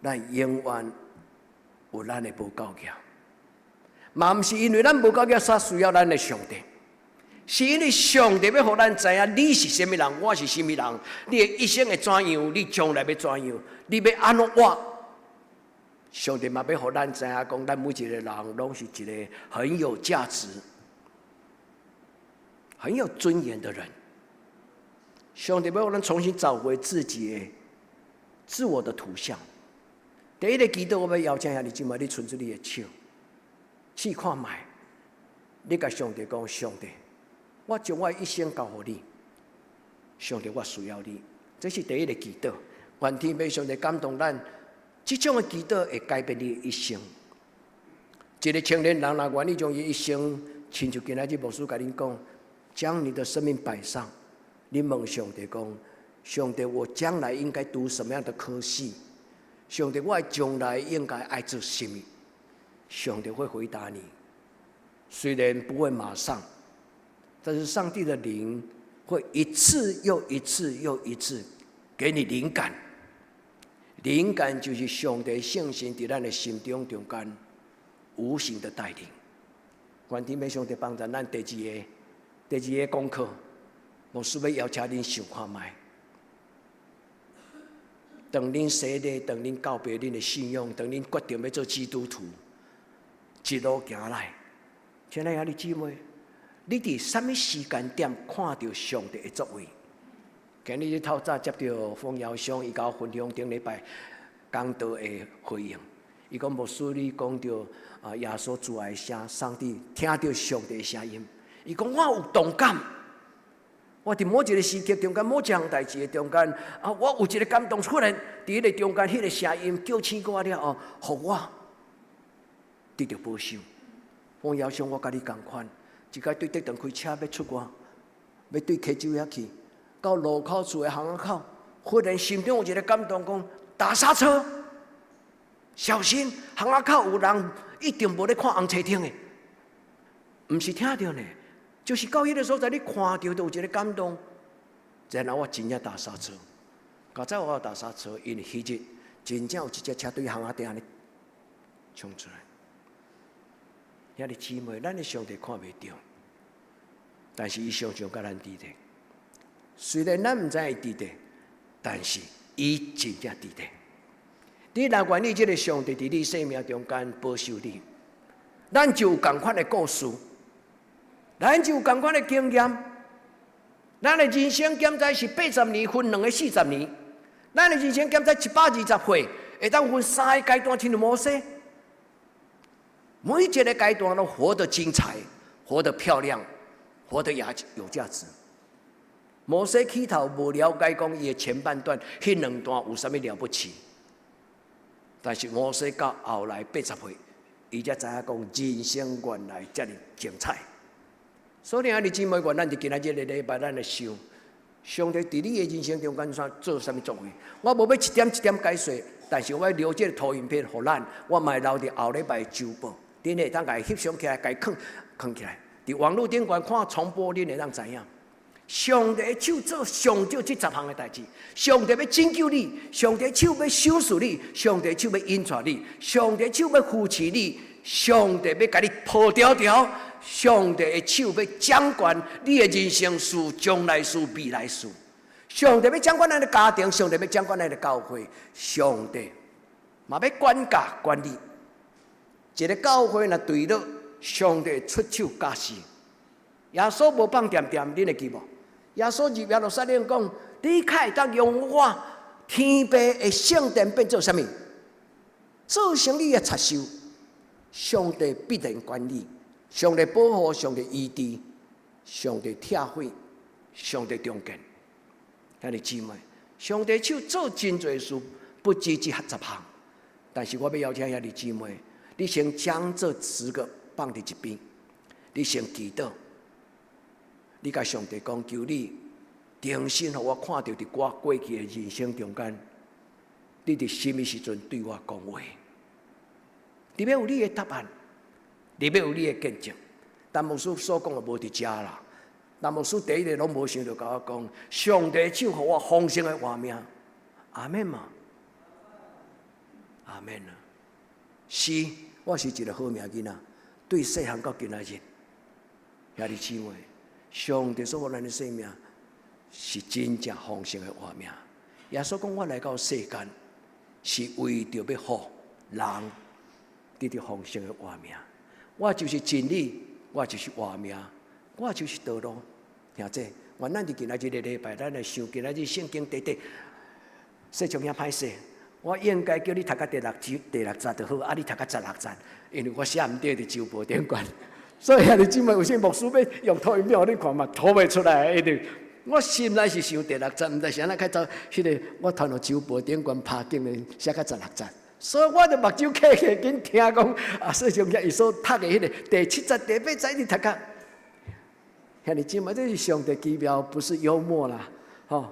咱永遠有咱的無夠額，嘛毋是因為咱無夠額，才需要咱的上帝。是因為上帝欲予咱知影你是啥物人，我是啥物人，你的一生會怎樣，你將來欲怎樣，你欲按怎活？上帝嘛欲予咱知影，講咱每一個人攏是一個很有價值、很有尊嚴的人。上帝欲予咱重新找回自己的自我的圖像。第一個祈禱，我欲邀請兄弟姊妹，你伸出你的手，試看覓，你共上帝講：上帝，我將我一生交予你，上帝，我需要你。這是第一個祈禱。願天父上帝感動咱，這種的祈禱會改變你的一生。一個青年人若願意將伊一生，親像今仔日牧師共恁講，將你的生命擺上，你問上帝講：上帝，我將來應該讀什麼樣的科系？上帝，我將來應該愛做什麼？上帝會回答你，雖然不會馬上，但是上帝的靈會一次又一次又一次給你靈感。靈感就是上帝聖神佇咱的心中中間無形的帶領。願天父上帝幫助咱第二個功課，牧師欲邀請恁想看覓。當恁洗禮，當恁告白恁的信仰，當恁決定欲做基督徒，一路行來，親愛兄弟姊妹，你佇啥物時間點看著上帝的作為？今日透早接著馮堯祥，伊共我分享頂禮拜講道的回應。伊講牧師，你講著啊耶穌主愛聲，上帝聽著上帝的聲音。伊講我有同感。我佇某一個時刻中間，某一項代誌的中間，啊，我有一個感動出來，佇彼個中間，彼個聲音叫醒我了後，予我得著保守。馮堯祥，我佮你仝款，一擺對德堂開車欲出外，欲對溪洲遐去，到路口厝的巷仔口，忽然心中有一個感動，講打剎車，小心巷仔口有人一定無咧看紅青燈的，毋是聽著呢。就是到彼个所在，你看著就有一个感動。然後我真正踏剎車，較早我踏剎車，因為彼日真正有一隻車對巷仔頂按呢衝出來。兄弟姊妹，咱的上帝看袂著，但是伊常常佮咱佇咧。雖然咱毋知伊佇咧，但是伊真正佇咧。你若願意這个上帝佇你生命中間保守你，咱就有仝款的故事，咱就有仝款的經驗。咱的人生減災是80年分兩个40年，咱的人生減災120歲，會當分三个階段，親像摩西。每一个階段攏活得精彩，活得漂亮，活得有價值。摩西起頭無了解講伊的前半段，彼兩段有啥物了不起？但是摩西到後來80歲，伊才知影講人生原來遮爾精彩。所以兄弟姊妹，願咱佇今仔日个禮拜，咱來想，上帝佇你的人生中間怎做啥物作為？我無欲一點一點解說，但是我欲留這个投影片予咱，我嘛會留佇後禮拜週報，恁會當共伊翕相起來，共伊囥囥起來。佇網路頂懸看重播，恁會當知影。上帝的手做上少這十項的代誌，上帝欲拯救你，上帝手欲賞賜你，上帝手欲引帶你，上帝手欲扶持你，上帝欲共你抱牢牢，上帝的手欲掌管你的人生事、將來事、未來事。上帝欲掌管咱的家庭，上帝欲掌管咱的教會，上帝嘛欲管教管理。一个教會若墜落，上帝出手教示。耶穌無放恬恬，恁會記無？耶穌入耶路撒冷講：你較會當用我天父的聖殿變做啥物？做成你的賊獸。上帝必然管理，上帝保護，上帝醫治，上帝拆毀，上帝重建。兄弟姊妹，上帝手做真濟事，不止這十項。但是我欲邀請兄弟姊妹，你先將這10個放佇一邊，你先祈禱。你共上帝講，求你重新予我看著佇我過去的人生中間，你佇啥物時陣對我講話？你欲有你的答案，你欲有你的見證。但牧師所講的無佇遮啦。但牧師第一个攏無想著共我講，上帝手予我豐盛的活命，阿們嘛？阿們啊！是，我是一个好命囡仔，對細漢到今仔日，兄弟姊妹。上帝所予咱的生命是真正豐盛的活命。耶穌講：我來到世間是為著欲予人得著豐盛的活命。我就是真理，我就是活命，我就是道路。兄弟，願咱佇今仔日个禮拜，咱來想今仔日聖經短短，說從遐歹勢，我應該叫你讀到第六章、第六節就好，啊，你讀到16節，因為我寫毋著佇週報頂懸。所以兄弟姊妹，有時牧師欲用投影片予恁看嘛，投袂出來，因為我心內是想第六節，毋知是按怎較走，彼个我傳予週報頂懸拍竟然寫到十六節，所以我就目睭瞌瞌緊聽講，啊，說從遐伊所讀的彼个第七節、第八節，一直讀到。兄弟姊妹，這是上帝奇妙，不是幽默啦，吼！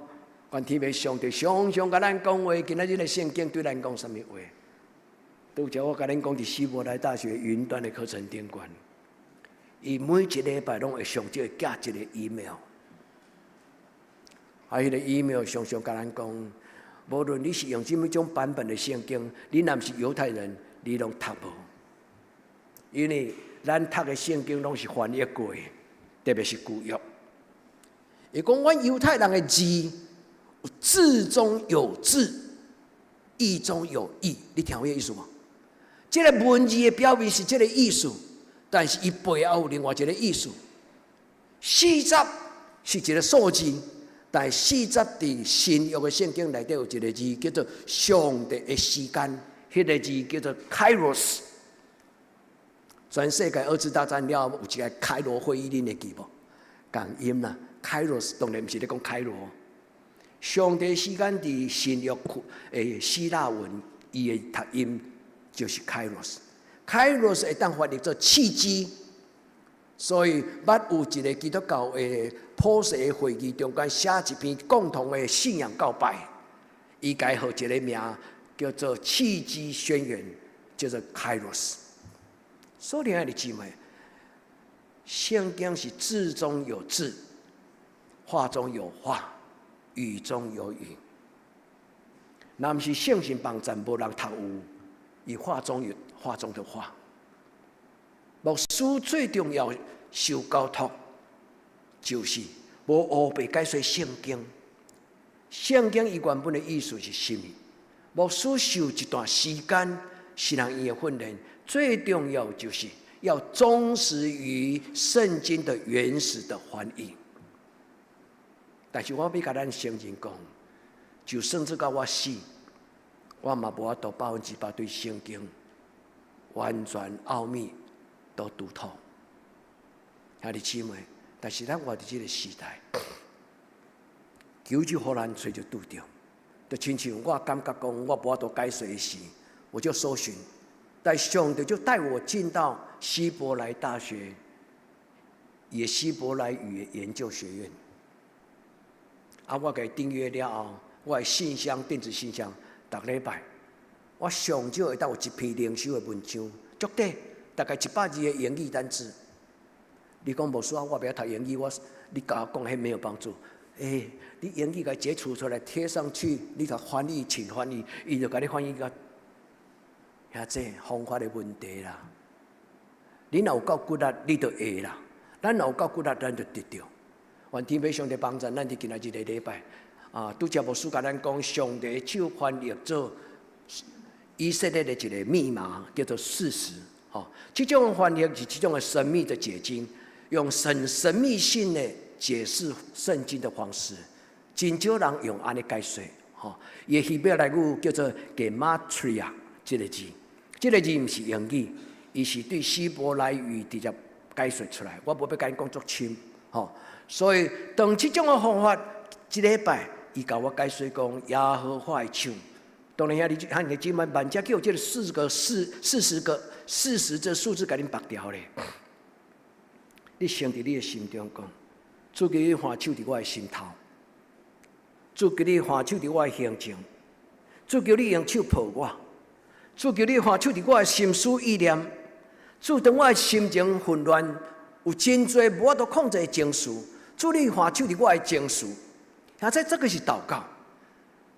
願天父上帝常常共咱講話，今仔日的聖經對咱講啥物話？拄才我共恁講佇希伯來大學雲端的課程頂懸。伊每一禮拜攏會上少會寄一个 email，啊，彼个 email 常常共咱講，無論你是用啥物種版本的聖經，你若毋是猶太人，你攏讀無，因為咱讀的聖經攏是翻譯過的，特別是舊約。伊講，阮猶太人的字，字中有字，義中有義，你聽有彼個意思無？這个文字的表面是這个意思。但是伊背後有另外一个意思，四十是一个數字，但是四十佇新約的聖經內底有一个字叫做上帝的時間，彼个字叫做 Kairos。全世界二次大戰了後，有一个開羅會議，恁會記無？仝音啦，Kairos 當然毋是咧講開羅。上帝時間佇新約的希臘文，伊的讀音就是 Kairos。Kairos 會當翻譯做契機，所以捌有一个基督教的普世的會議中間寫一篇共同的信仰告白，伊共伊號一个名叫做契機宣言，叫做 Kairos。所以兄弟姊妹，聖經是字中有字，話中有話，語中有語。若毋是聖神幫贊，無人讀有，伊話中有話中的話。牧師最重要受交託，就是無烏白解說聖經。聖經伊原本的意思是啥物？牧師受一段時間神學院的訓練，最重要就是要忠實於聖經的原始的翻譯。但是我欲共咱承認講，就算至到我死，我嘛無法度100%對聖經完全奧秘都讀透。兄弟姊妹，但是咱活佇這個時代，求主予咱揣著拄著，就親像我感覺講我無法度解說時，我就搜尋，但上帝就帶我進到希伯來大學，也希伯來語研究學院。啊，我共伊訂閱了後，我的信箱電子信箱，逐禮拜我上少會當有一篇靈修的文章，足短，大概100字的英語單字。你講無說我袂曉讀英語，我你共我講彼沒有幫助。欸，你英語共截取出來貼上去，你共翻譯，請翻譯，伊就共你翻譯個遐這方法的問題啦。你若有夠骨力，你就會啦；咱若有夠骨力，咱就得著。願天父上帝幫助咱佇今仔日個禮拜，啊，拄才牧師共咱講，上帝手翻譯做以色列的一個密碼，叫做四十。吼，這種翻譯是這種的神秘的解經，用很神秘性的解釋聖經的方式，真少人用按呢解說。吼，伊希伯來語叫做 Gematria 這個字，這個字毋是英語，伊是對希伯來語直接解說出來。我無欲共你講足深，吼。所以當這種的方法，這禮拜伊共我解說講耶和華的手。當然遐你兄弟姊妹萬只叫這個四個四40個四十這數字共恁縛牢咧。你先佇你的心中講，主求你按手佇我的心頭，主求你按手佇我的胸前，主求你用手抱我，主求你按手佇我的心思意念，主當我的心情混亂，有真濟無法度控制的情緒，主你按手佇我的情緒。啊，這個是禱告，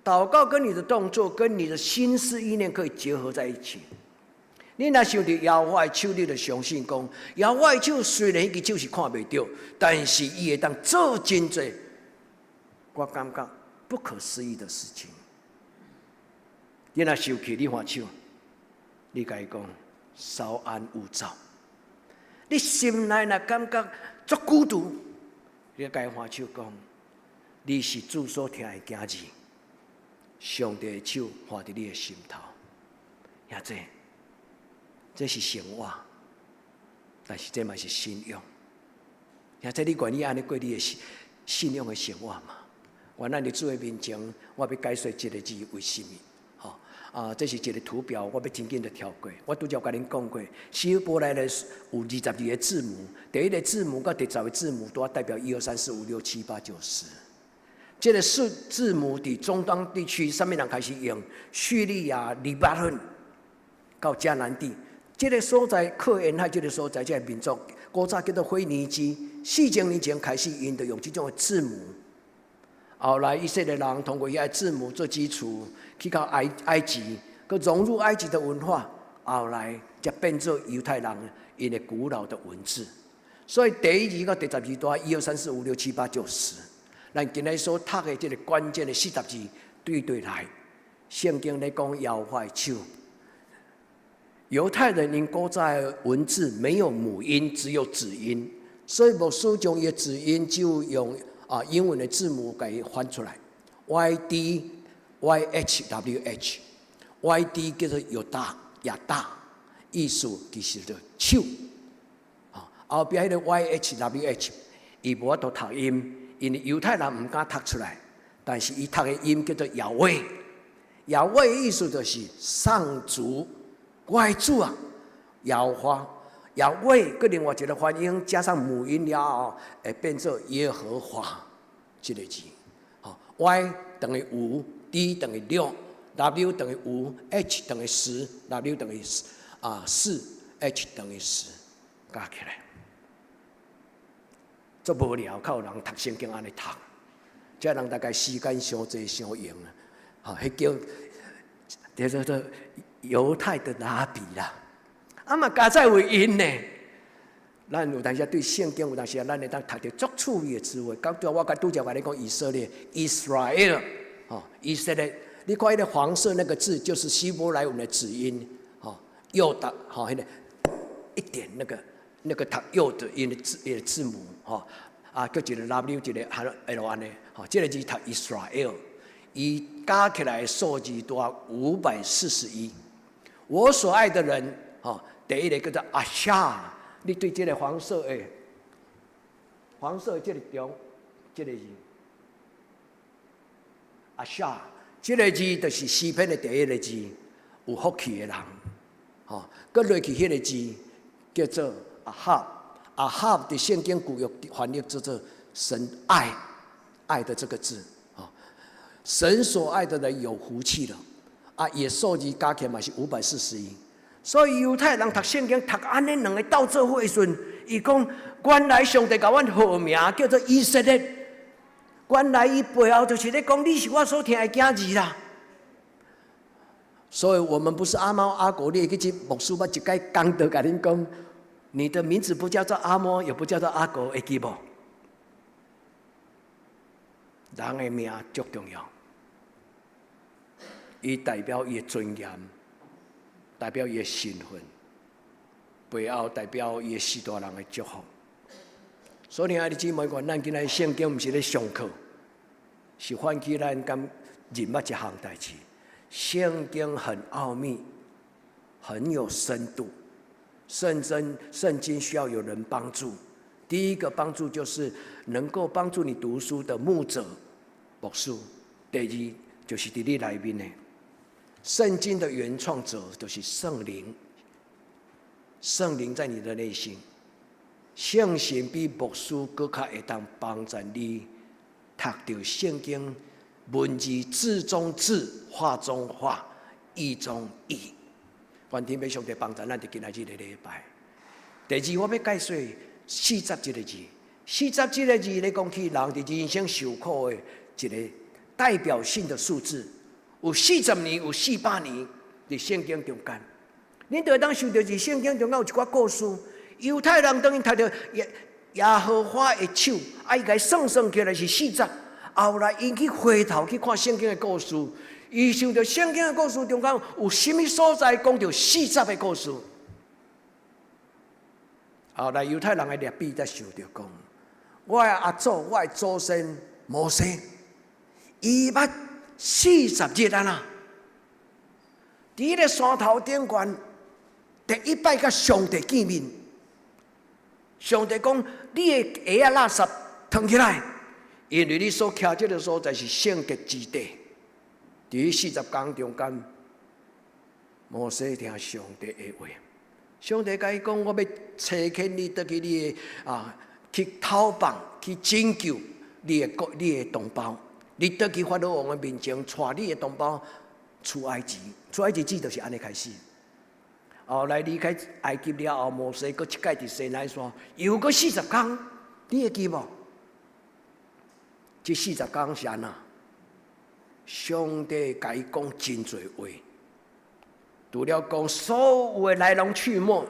禱告跟你的動作、跟你的心思意念可以結合在一起。你若想著耶和華的手，你就相信講，耶和華的手雖然彼隻手是看袂著，但是伊會當做真濟，我感覺不可思議的事情。你若生氣，你按手，你共伊講稍安勿躁。你心內若感覺足孤獨，你共伊按手講，你是主所疼的囝兒，上帝的手按佇你的心頭，兄弟，這是生活，但是這嘛是信仰。兄弟，你願意按呢過你的信仰的生活嗎？願咱佇主的面前，我欲解說這個字為什麼？吼啊，這是一個圖表，我欲真緊的跳過。我拄才共恁講過，希伯來的有22個字母，第一個字母佮第十個字母都代表一二三四五六七八九十。這個數字母佇中東地區，啥物人開始用？敘利亞、黎巴嫩到迦南地，這個所在靠沿海這個所在，這個民族古早叫做腓尼基，4000年前開始，𪜶就用這種的字母。後來以色列人通過遐字母做基礎，去到埃及，閣融入埃及的文化，後來才變做猶太人𪜶的古老的文字。所以第一字到第十字都一二三四五六七八九十。咱今日所讀的這個關鍵的40字，對對來，聖經咧講耶和華的手。猶太人𪜶古早的文字沒有母音，只有子音，所以牧師將伊的子音就用英文的字母共伊翻出來，Y D Y H W H，Y D 叫做猶大亞大，意思其實就手。啊，後壁彼個 Y H W H，伊無法度讀音，因為猶太人毋敢讀出來，但是伊讀的音叫做亞威，亞威意思就是上主，我的主啊，耶和華，亞威，閣另外一個發音加上母音了後，會變做耶和華這個字。吼，Y 等於5，D 等於6，W 等於5，H 等於10，W 等於4，H 等於十，加起來。足無聊，較有人讀聖經按呢讀，這人大概時間傷濟傷閒啊！吼，彼叫叫做猶太的拉比啦。啊嘛，佳哉為𪜶呢。咱有當時對聖經有當時，咱會當讀著足趣味的詞彙。剛拄我拄才共你講以色列，Israel，吼，以色列。你看彼个黃色那個字，就是希伯來文的子音，吼，又的，吼，彼个一點那個讀又的音的字的字母，吼，啊，閣一個 W 一個 L 按呢，吼，這個字讀 Israel，伊加起來數字多541。我所愛的人，吼，第一个叫做阿夏，你對這個黃色的這個中，這個字，阿夏。這個字就是詩篇的第一個字，有福氣的人，吼，閣落去彼个字叫做阿哈，阿哈佇聖經舊約翻譯叫做神愛，愛的這個字，啊，神所愛的人有福氣了，啊，伊數字加起來嘛是541，所以猶太人讀聖經讀按呢兩个鬥做伙的時陣，伊講原來上帝共阮號名叫做以色列。原來伊背後就是咧講，你是我所疼的囝兒啦。所以我們不是阿貓阿狗，你會記得牧師捌一擺講道共恁講，你的名字不叫做阿貓，也不叫做阿狗，會記無？人的名足重要，伊代表伊的尊嚴，代表伊的身份，背後代表伊的序大人的祝福。所以，兄弟姊妹，咱今仔聖經毋是咧上課，是喚起咱敢認捌一項代誌。聖經很奧秘，很有深度。聖經需要有人幫助。第一個幫助就是能夠幫助你讀書的牧者、牧師。第二就是佇你內面的聖經的原創者就是聖靈，聖靈在你的內心。聖神比牧師閣較會當幫助你讀著聖經文字字中字、話中話、意中意。願天父上帝幫助咱佇今仔日的禮拜。第二，我欲解說四十這个字。四十這个字咧講起人佇人生受苦的一个代表性的數字，有40年，有400年，佇聖經中間，恁就會當想著佇聖經中間有一寡故事。猶太人當𪜶讀著耶和華的手，啊，伊共算算起來是四十。後來𪜶去回頭去看聖經的故事，伊想著聖經的故事中間有啥物所在講著四十的故事。後來猶太人的拉比才想著講，我的阿祖，我的祖先摩西，伊捌四十日啊啦，佇彼个山頭頂懸，第一擺佮上帝見面。上帝講：你的鞋仔垃圾脫起來，因為你所徛這个所在是聖潔之地。佇四十工中間，摩西聽上帝的話，上帝共伊講：我欲差遣你倒去你的啊，去討放、去拯救你的國、你的同胞。你倒去法老王的面前，帶你的同胞出埃及。出埃及記就是按呢開始。後來離開埃及了後，摩西閣一擺佇西奈山，又閣四十工，你會記無？這四十工是按怎？上帝共伊講真濟話，除了講所有的來龍去脈，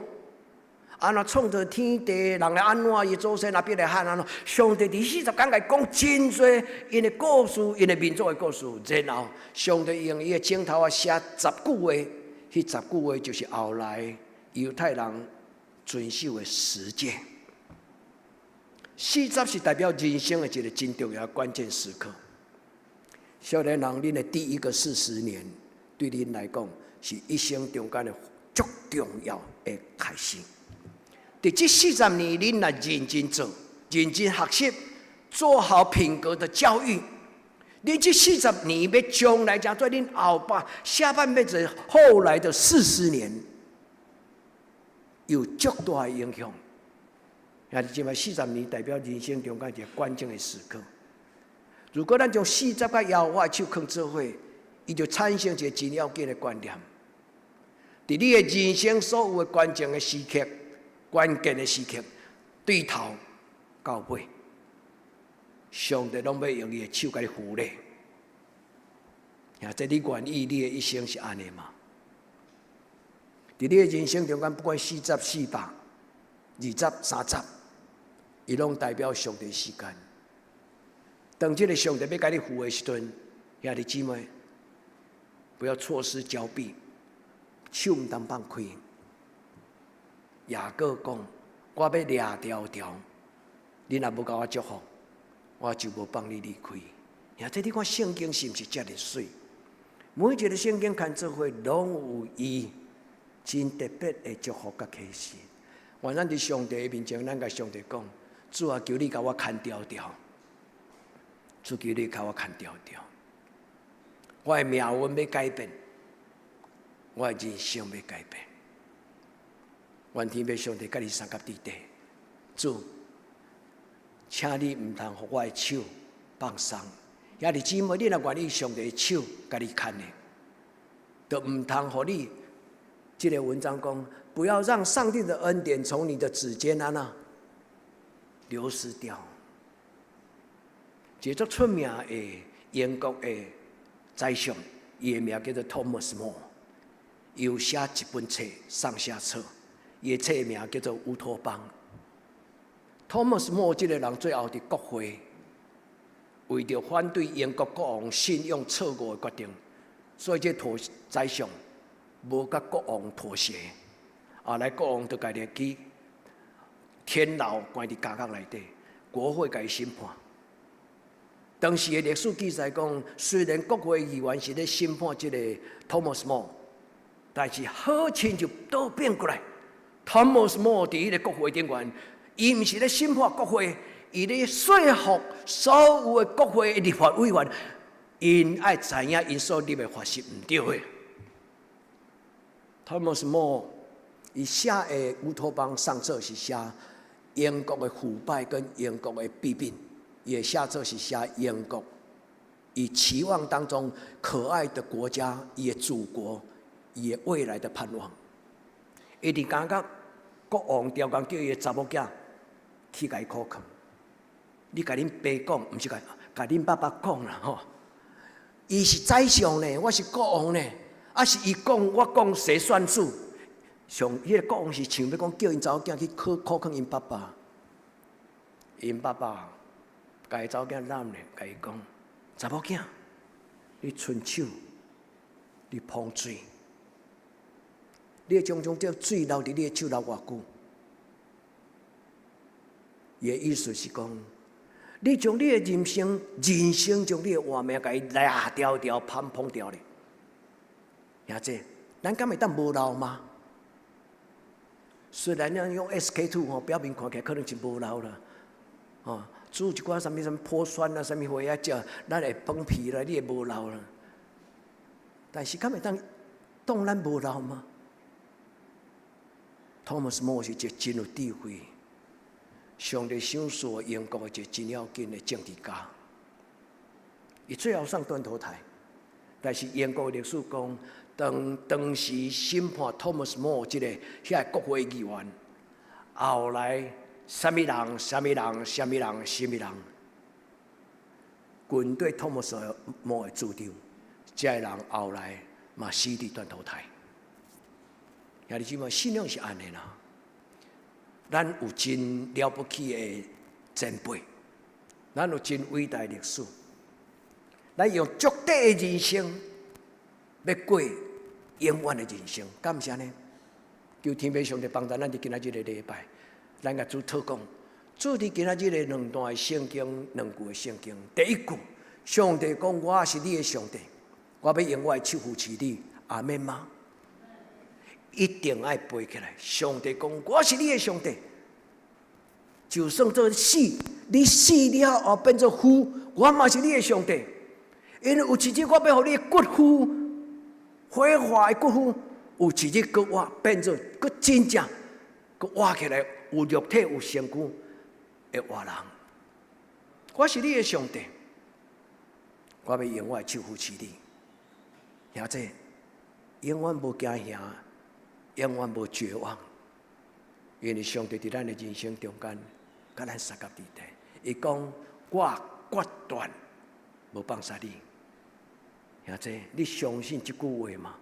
按怎創造天地，人會按怎，伊祖先亞伯拉罕按怎，上帝佇四十工共伊講真濟𪜶的故事，𪜶的民族的故事，然後上帝用伊的指頭仔寫十句話。彼十句話就是後來猶太人遵守的十誡。四十是代表人生的一个真重要關鍵時刻。少年人，恁的第一個40年，對恁來講是一生中間的足重要的開始。佇這四十年，恁若認真做、認真學習，做好品格的教育。你這四十年欲將來成做恁後擺下半輩子後來的四十年，有足大的影響。也是這擺四十年代表人生中間一个關鍵的時刻。如果咱將四十佮耶和華的手囥做伙，伊就產生一个真要緊的觀念。佇你的人生所有的關鍵的時刻、關鍵的時刻，對頭到尾，上帝攏欲用伊的手共你扶咧。兄弟，你願意你的一生是按呢嗎？佇你的人生中間，不管四十、400、20、30，伊攏代表上帝時間。當這个上帝欲共你扶的時陣，兄弟姊妹，不要錯失交臂，手毋通放開。雅各講：我欲掠牢牢，你若無共我祝福，我就無放你離開。兄弟，你看聖經是毋是遮爾媠？每一个聖經牽做伙，攏有伊真特別的祝福佮啟示。願咱佇上帝的面前，咱共上帝講：主啊，求你共我牽牢牢，主求你共我牽牢牢。我的命運欲改變，我的人生欲改變。願天父上帝佮你相佮佇底，主，請你毋通予我的手放鬆。兄弟姊妹，你若願意上帝的手共你牽的，就毋通予你。這个文章講，不要讓上帝的恩典從你的指尖按呢流失掉。一个足出名的英國的宰相，伊的名叫做 Thomas More，伊有寫一本冊上下冊，伊的冊名叫做《烏托邦》。Thomas More 這个人最後佇國會，為著反對英國國王信用錯誤的決定，所以這妥宰相無佮國王妥協，後來國王就共伊去天牢關佇監獄內底，國會共伊審判。當時的歷史記載講，雖然國會議員是咧審判這个 Thomas More，但是好親像倒變過來，Thomas More 佇彼个國會頂懸，伊毋是咧審判國會，伊咧說服所有的國會立法委員，𪜶愛知影𪜶所立的法是毋對的。Thomas More 伊寫的烏托邦上冊是寫英國的腐敗跟英國的弊病，伊的下冊是寫英國伊期望當中可愛的國家，伊的祖國，伊的未來的盼望。伊佇監獄，國王刁工叫伊的查某囝去共伊苦勸。你共恁爸講，毋是共共恁爸爸講啦吼。伊是宰相呢，我是國王呢，啊是伊講，我講誰算數？上彼个國王是想欲講叫𪜶查某囝去苦苦勸𪜶爸爸，𪜶爸爸共伊查某囝攬咧，共伊講：查某囝，你伸手，你碰水，你會將將這水留佇你的手留偌久？伊的意思是講，你將你的人生，人生將你的活命，共伊掠牢牢、碰碰牢咧。兄弟，咱敢會當無老嗎？雖然咱用 SK-2 吼，表面看起來可能是無老啦，吼，煮一寡啥物啥物潑酸啊，啥物貨啊食，咱會崩皮啦，你會無老啦。但是敢會當當咱無老嗎？Thomas More 是一個真有智慧，上帝賞賜英國的一個真要緊的政治家。伊最後上斷頭台，但是英國歷史講，當當時審判 Thomas More 這个遐個國會議員，後來啥物人、啥物人、啥物人、啥物人，軍對 Thomas More 的主張，這个人後來嘛死佇斷頭台。兄弟姊妹，信仰是按呢啦。咱有真了不起的前輩，咱有真偉大的歷史，咱用足短的人生，欲過永遠的人生，敢毋是按呢？求天父上帝幫助咱佇今仔日的禮拜，咱共主禱告，主佇今仔日的兩段的聖經，兩句的聖經。第一句，上帝講我是你的上帝，我欲用我的手扶持你，阿們嗎？一定愛背起來。上帝講我是你的上帝，就算做死，你死了後變做灰，我嘛是你的上帝。因為有一日我欲予你的骨灰火化的骨灰，有一日閣活變做閣真正閣活起來，有肉體有身軀的活人。我是你的上帝，我欲用我的手扶持你。兄弟，永遠無驚嚇，永遠無絕望，因為上帝佇咱的人生中間，共咱相佮佇底。伊講我決斷無放殺你。兄弟，你相信這句話嗎？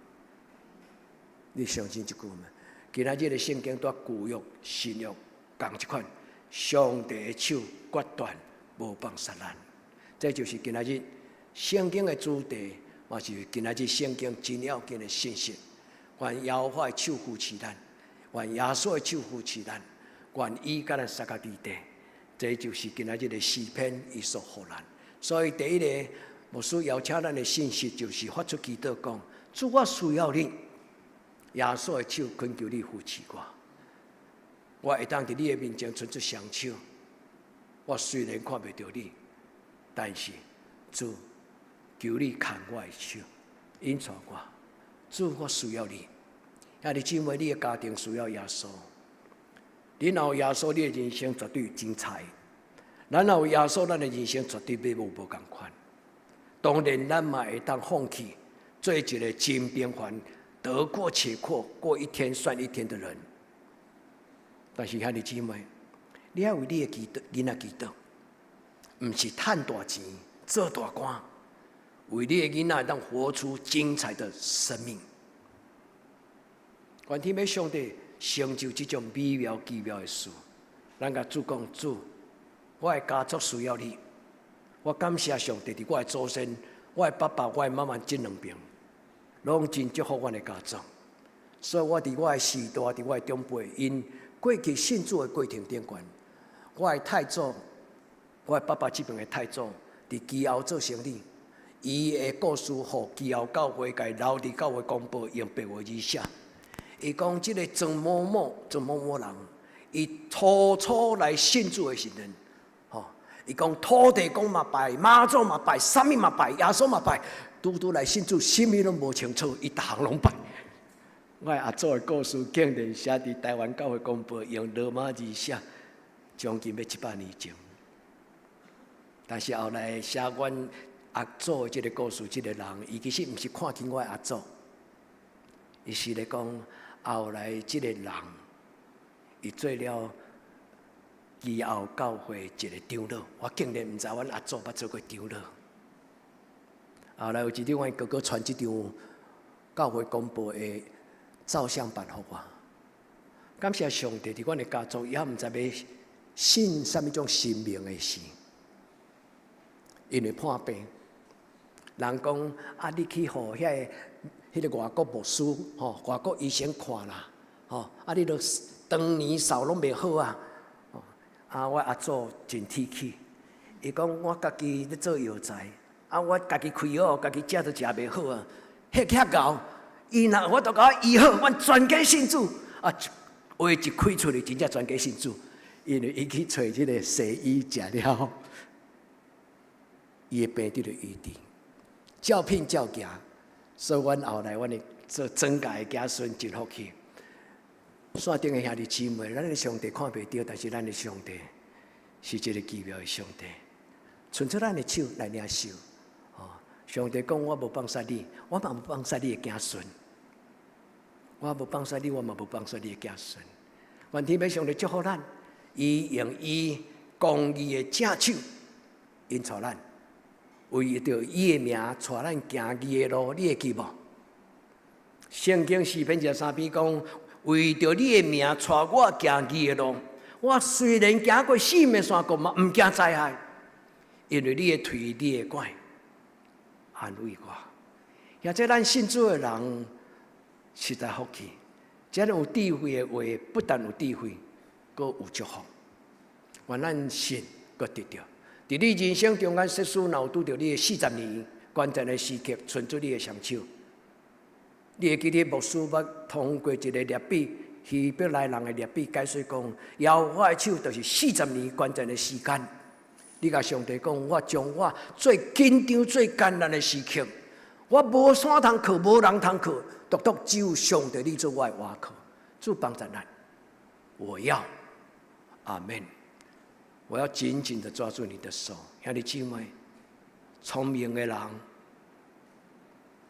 你相信這句話嗎？今仔日的聖經佇舊約、新約仝一款，上帝的手決斷無放殺咱。這就是今仔日聖經的主題，嘛是今仔日聖經真要緊的信息。願耶和華的手扶持咱，願耶穌的手扶持咱，願伊佮咱相佮佇地。這就是今仔日的詩篇，伊所予咱。所以第一个牧師邀請咱的信息，就是發出祈禱講：主，我需要你，耶穌的手懇求你扶持我。我會當佇你的面前伸出雙手。我雖然看袂著你，但是主，求你牽我的手，引帶我。主，我需要你。兄弟姊妹，你的家庭需要耶穌。你若有耶穌，你的人生絕對精彩。咱若有耶穌，咱的人生絕對欲無仝款。當然，咱嘛會當放棄做一个真平凡、得過且過、過一天算一天的人。但是兄弟姊妹，你愛為你的祈禱囡仔祈禱，毋是趁大錢、做大官，為你的囡仔當活出精彩的生命。願天父上帝成就這種美妙奇妙的事。咱共主講，主，我的家族需要你。我感謝上帝，佇我的祖先、我的爸爸、我的媽媽這兩邊，攏真祝福阮的家族。所以我佇我的時代，佇我的長輩，𪜶過去信主的過程頂懸，我的太祖，我的爸爸這邊的太祖，佇基甌做生理，伊的故事，予基甌教會共留佇教會公報，用白話字寫。伊講這个曾某某、曾某某人，伊初初來信主的時陣，吼，伊講土地公嘛拜，媽祖嘛拜，啥物嘛拜，耶穌嘛拜，拄拄來信主，啥物攏無清楚，伊逐項攏拜。我阿祖的故事竟然寫佇台灣教會公報，用羅馬字寫，將近欲100年前。但是後來寫阮阿祖的這个故事，這个人，伊其實毋是看輕我阿祖，伊是咧講後來這个人，伊做了基甌教會一个長老，我竟然毋知阮阿祖捌做過長老。後來有一日，阮哥哥傳這張教會公報的照相版予我，感謝上帝，佇阮的家族，也毋知欲信啥物種神明的事，因為破病，人講啊，你去予遐个彼个外國牧師吼，外國醫生看啦，吼，啊，你都長年壽攏袂好啊。啊，我阿祖真鐵齒，伊講我家己咧做藥材，啊，我家己開藥，家己食都食袂好啊，彼遐𠢕，伊若有法度共我醫好，阮全家信主。啊，話一開出來，真正全家信主，因為伊去揣這个西醫食了，伊的病得著醫治，照片照行，所以阮後來阮的做莊家的子孫真福氣。線頂的兄弟姊妹，咱的上帝看袂著，但是咱的上帝是一个奇妙的上帝，伸出咱的手來領受。哦，上帝講我無放殺你，我嘛無放殺你的子孫。我無放殺你，我嘛無放殺你的子孫。願天父上帝祝福咱，伊用伊公義的正手引導咱，為著伊的名帶咱行義的路，你會記無？聖經詩篇23篇講，為著你的名帶我行義的路，我雖然行過死蔭山谷嘛，毋驚災害，因為你的槌、你的拐安慰我。或者咱信主的人實在福氣，這有智慧的話，不但有智慧，閣有祝福。願咱信，閣得著。佇你人生中間，設使若有拄著你的40年關鍵的時刻，伸出你的雙手。你會記得牧師捌通過一个列比，希伯來人的列比解說講，耶和華的手就是四十年關鍵的時間。你共上帝講，我將我最緊張、最艱難的時刻，我無山通靠，無人通靠，獨獨只有上帝你做我的倚靠，主幫助咱。我要，阿門。我要緊緊的抓住你的手，兄弟姊妹，聰明的人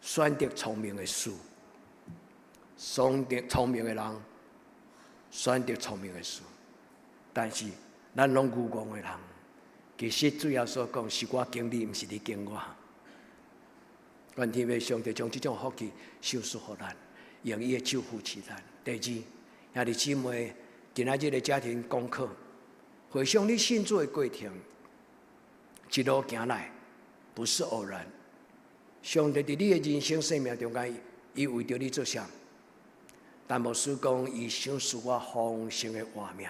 選擇聰明的事，選擇聰明的人選擇聰明的事，但是咱攏愚戇的人，其實主耶穌講是我揀你，毋是你揀我。願天父上帝將這種福氣賞賜予咱，用伊的手扶持咱。第二，兄弟姊妹，今仔日的家庭功課，回想你信主的過程，一路行來，不是偶然。上帝佇你的人生生命中間，伊為著你做啥？但牧師講，伊賞賜我豐盛的活命，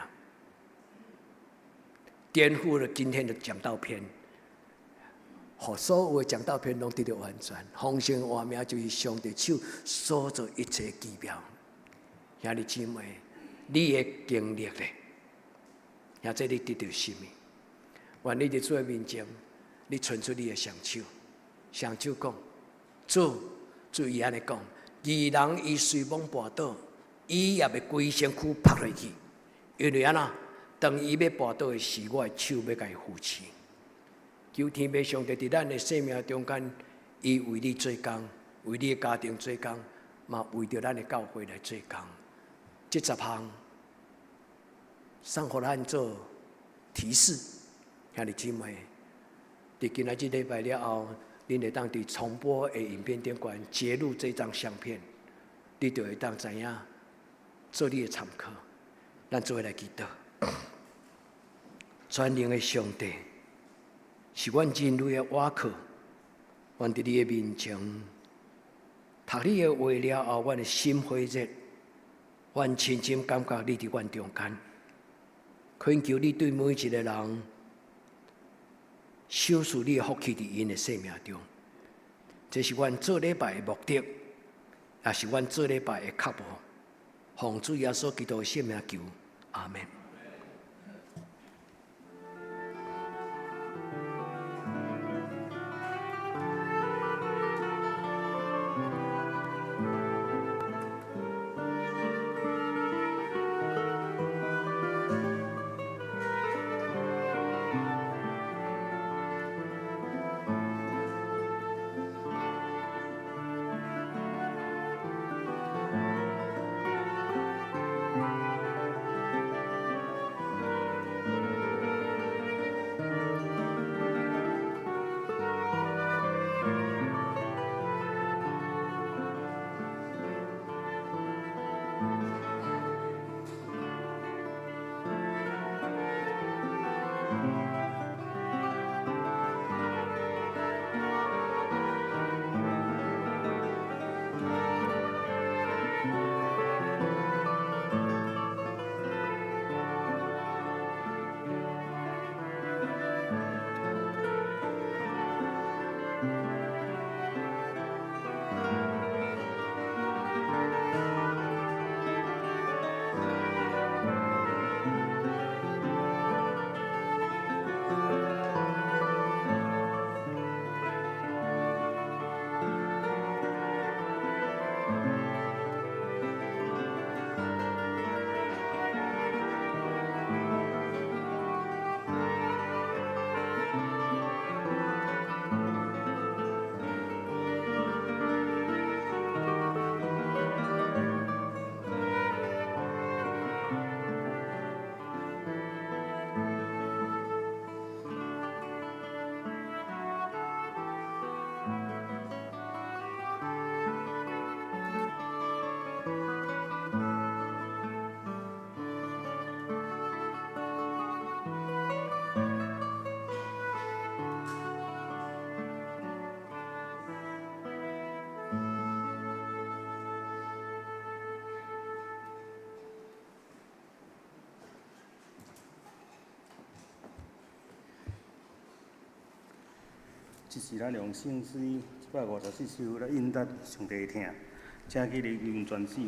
顛覆了今天的講道篇。予所有的講道篇攏得著完全。豐盛的活命就是上帝手所做一切奇妙。兄弟姊妹，你的經歷咧，或者你得著啥物？願你佇主的面前，你伸出你的雙手，雙手講，主，主伊按呢講，義人伊雖罔跋倒，伊也欲規身軀趴落去，因為按怎？當伊欲跋倒的時，我的手欲共伊扶持。求天父上帝佇咱的生命中間，伊為你做工，為你的家庭做工，嘛為著咱的教會來做工。這十項送予咱做提示，兄弟姊妹，佇今仔日禮拜了後，恁會當佇重播的影片頂懸截錄這張相片，你就會當知影做你的參考。咱做伙來祈禱，全能的上帝，是阮人類的倚靠，阮佇你的面前讀你的話了後，阮的心火熱，阮深深感覺你佇阮中間，懇求你對每一個人賞賜你的福氣佇𪜶的生命中。這是阮做禮拜的目的，也是阮做禮拜的腳步。奉主耶穌基督的聖名求，阿們。這是咱用聖詩154首來應答上帝的疼，請起立用全首。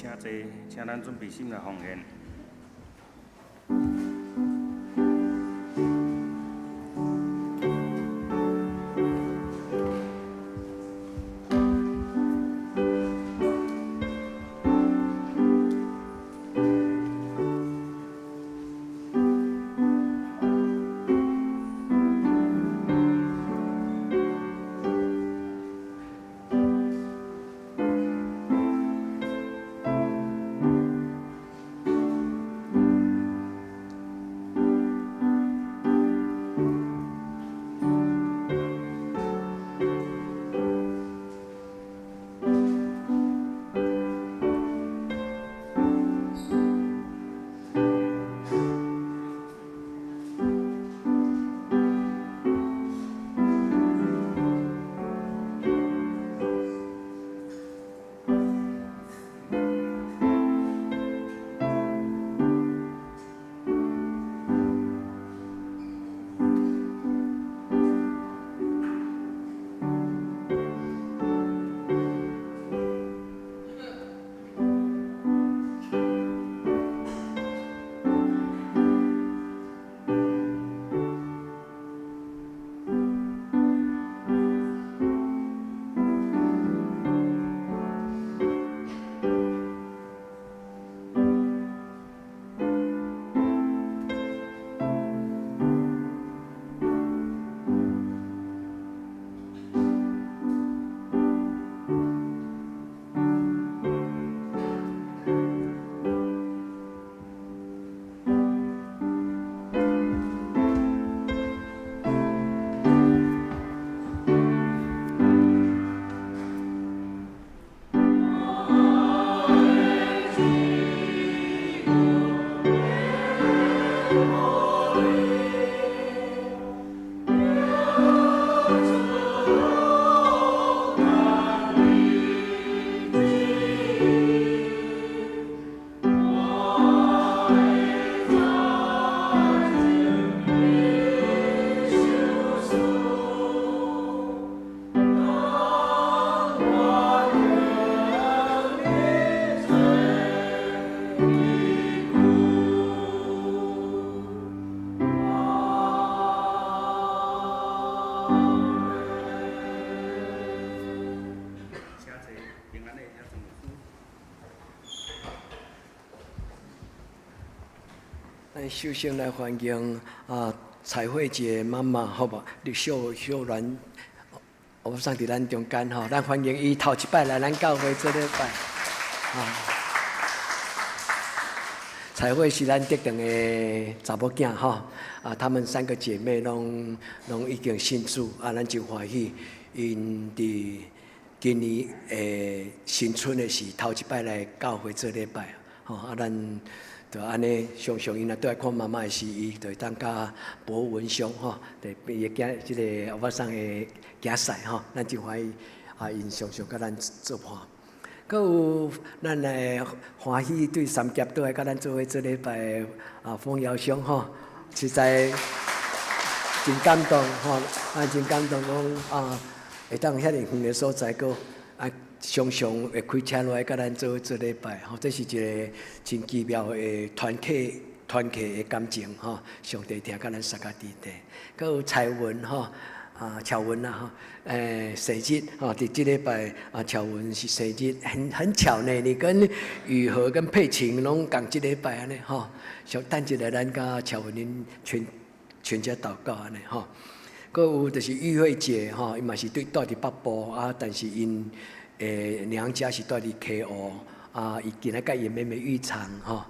請坐，請咱準備心來奉獻。請坐，平安的請莊牧師。咱首先來歡迎啊彩慧姐媽媽，好無？李秀秀蘭，我送佇咱中間吼，咱歡迎伊頭一擺來咱教會做禮拜。啊，彩慧是咱德長的查某囝吼，啊，她們三個姐妹攏攏已經信主，啊，咱真歡喜，𪜶佇今年的新春的時頭一擺來教會做禮拜，吼，啊，咱就按呢，常常𪜶若倒來看媽媽的時，伊就會當佮博文兄吼，就伊的囝，這个歐巴桑的囝婿吼，咱真歡喜啊！𪜶常常佮咱做伴。閣有咱來歡喜對三峽倒來佮咱做伙做禮拜的啊，豐堯兄吼，實在真感動吼，啊，真感動講啊，會當遐爾遠的所在，閣啊，常常會開車落來佮咱做伙做禮拜，吼，這是一個真奇妙的團契團契的感情吼。上帝疼佮咱相佮佇底，閣有彩文吼，啊，巧文啊吼，生日吼，佇這禮拜啊，巧文是生日，很很巧呢，你跟雨禾跟佩琴攏仝這禮拜按呢吼，小等一下咱佮巧文𪜶全全家禱告按呢吼。閣有就是玉慧姐吼，伊嘛是對住佇北部啊，但是𪜶娘家是住佇溪湖啊，伊今仔佮伊妹妹玉長吼，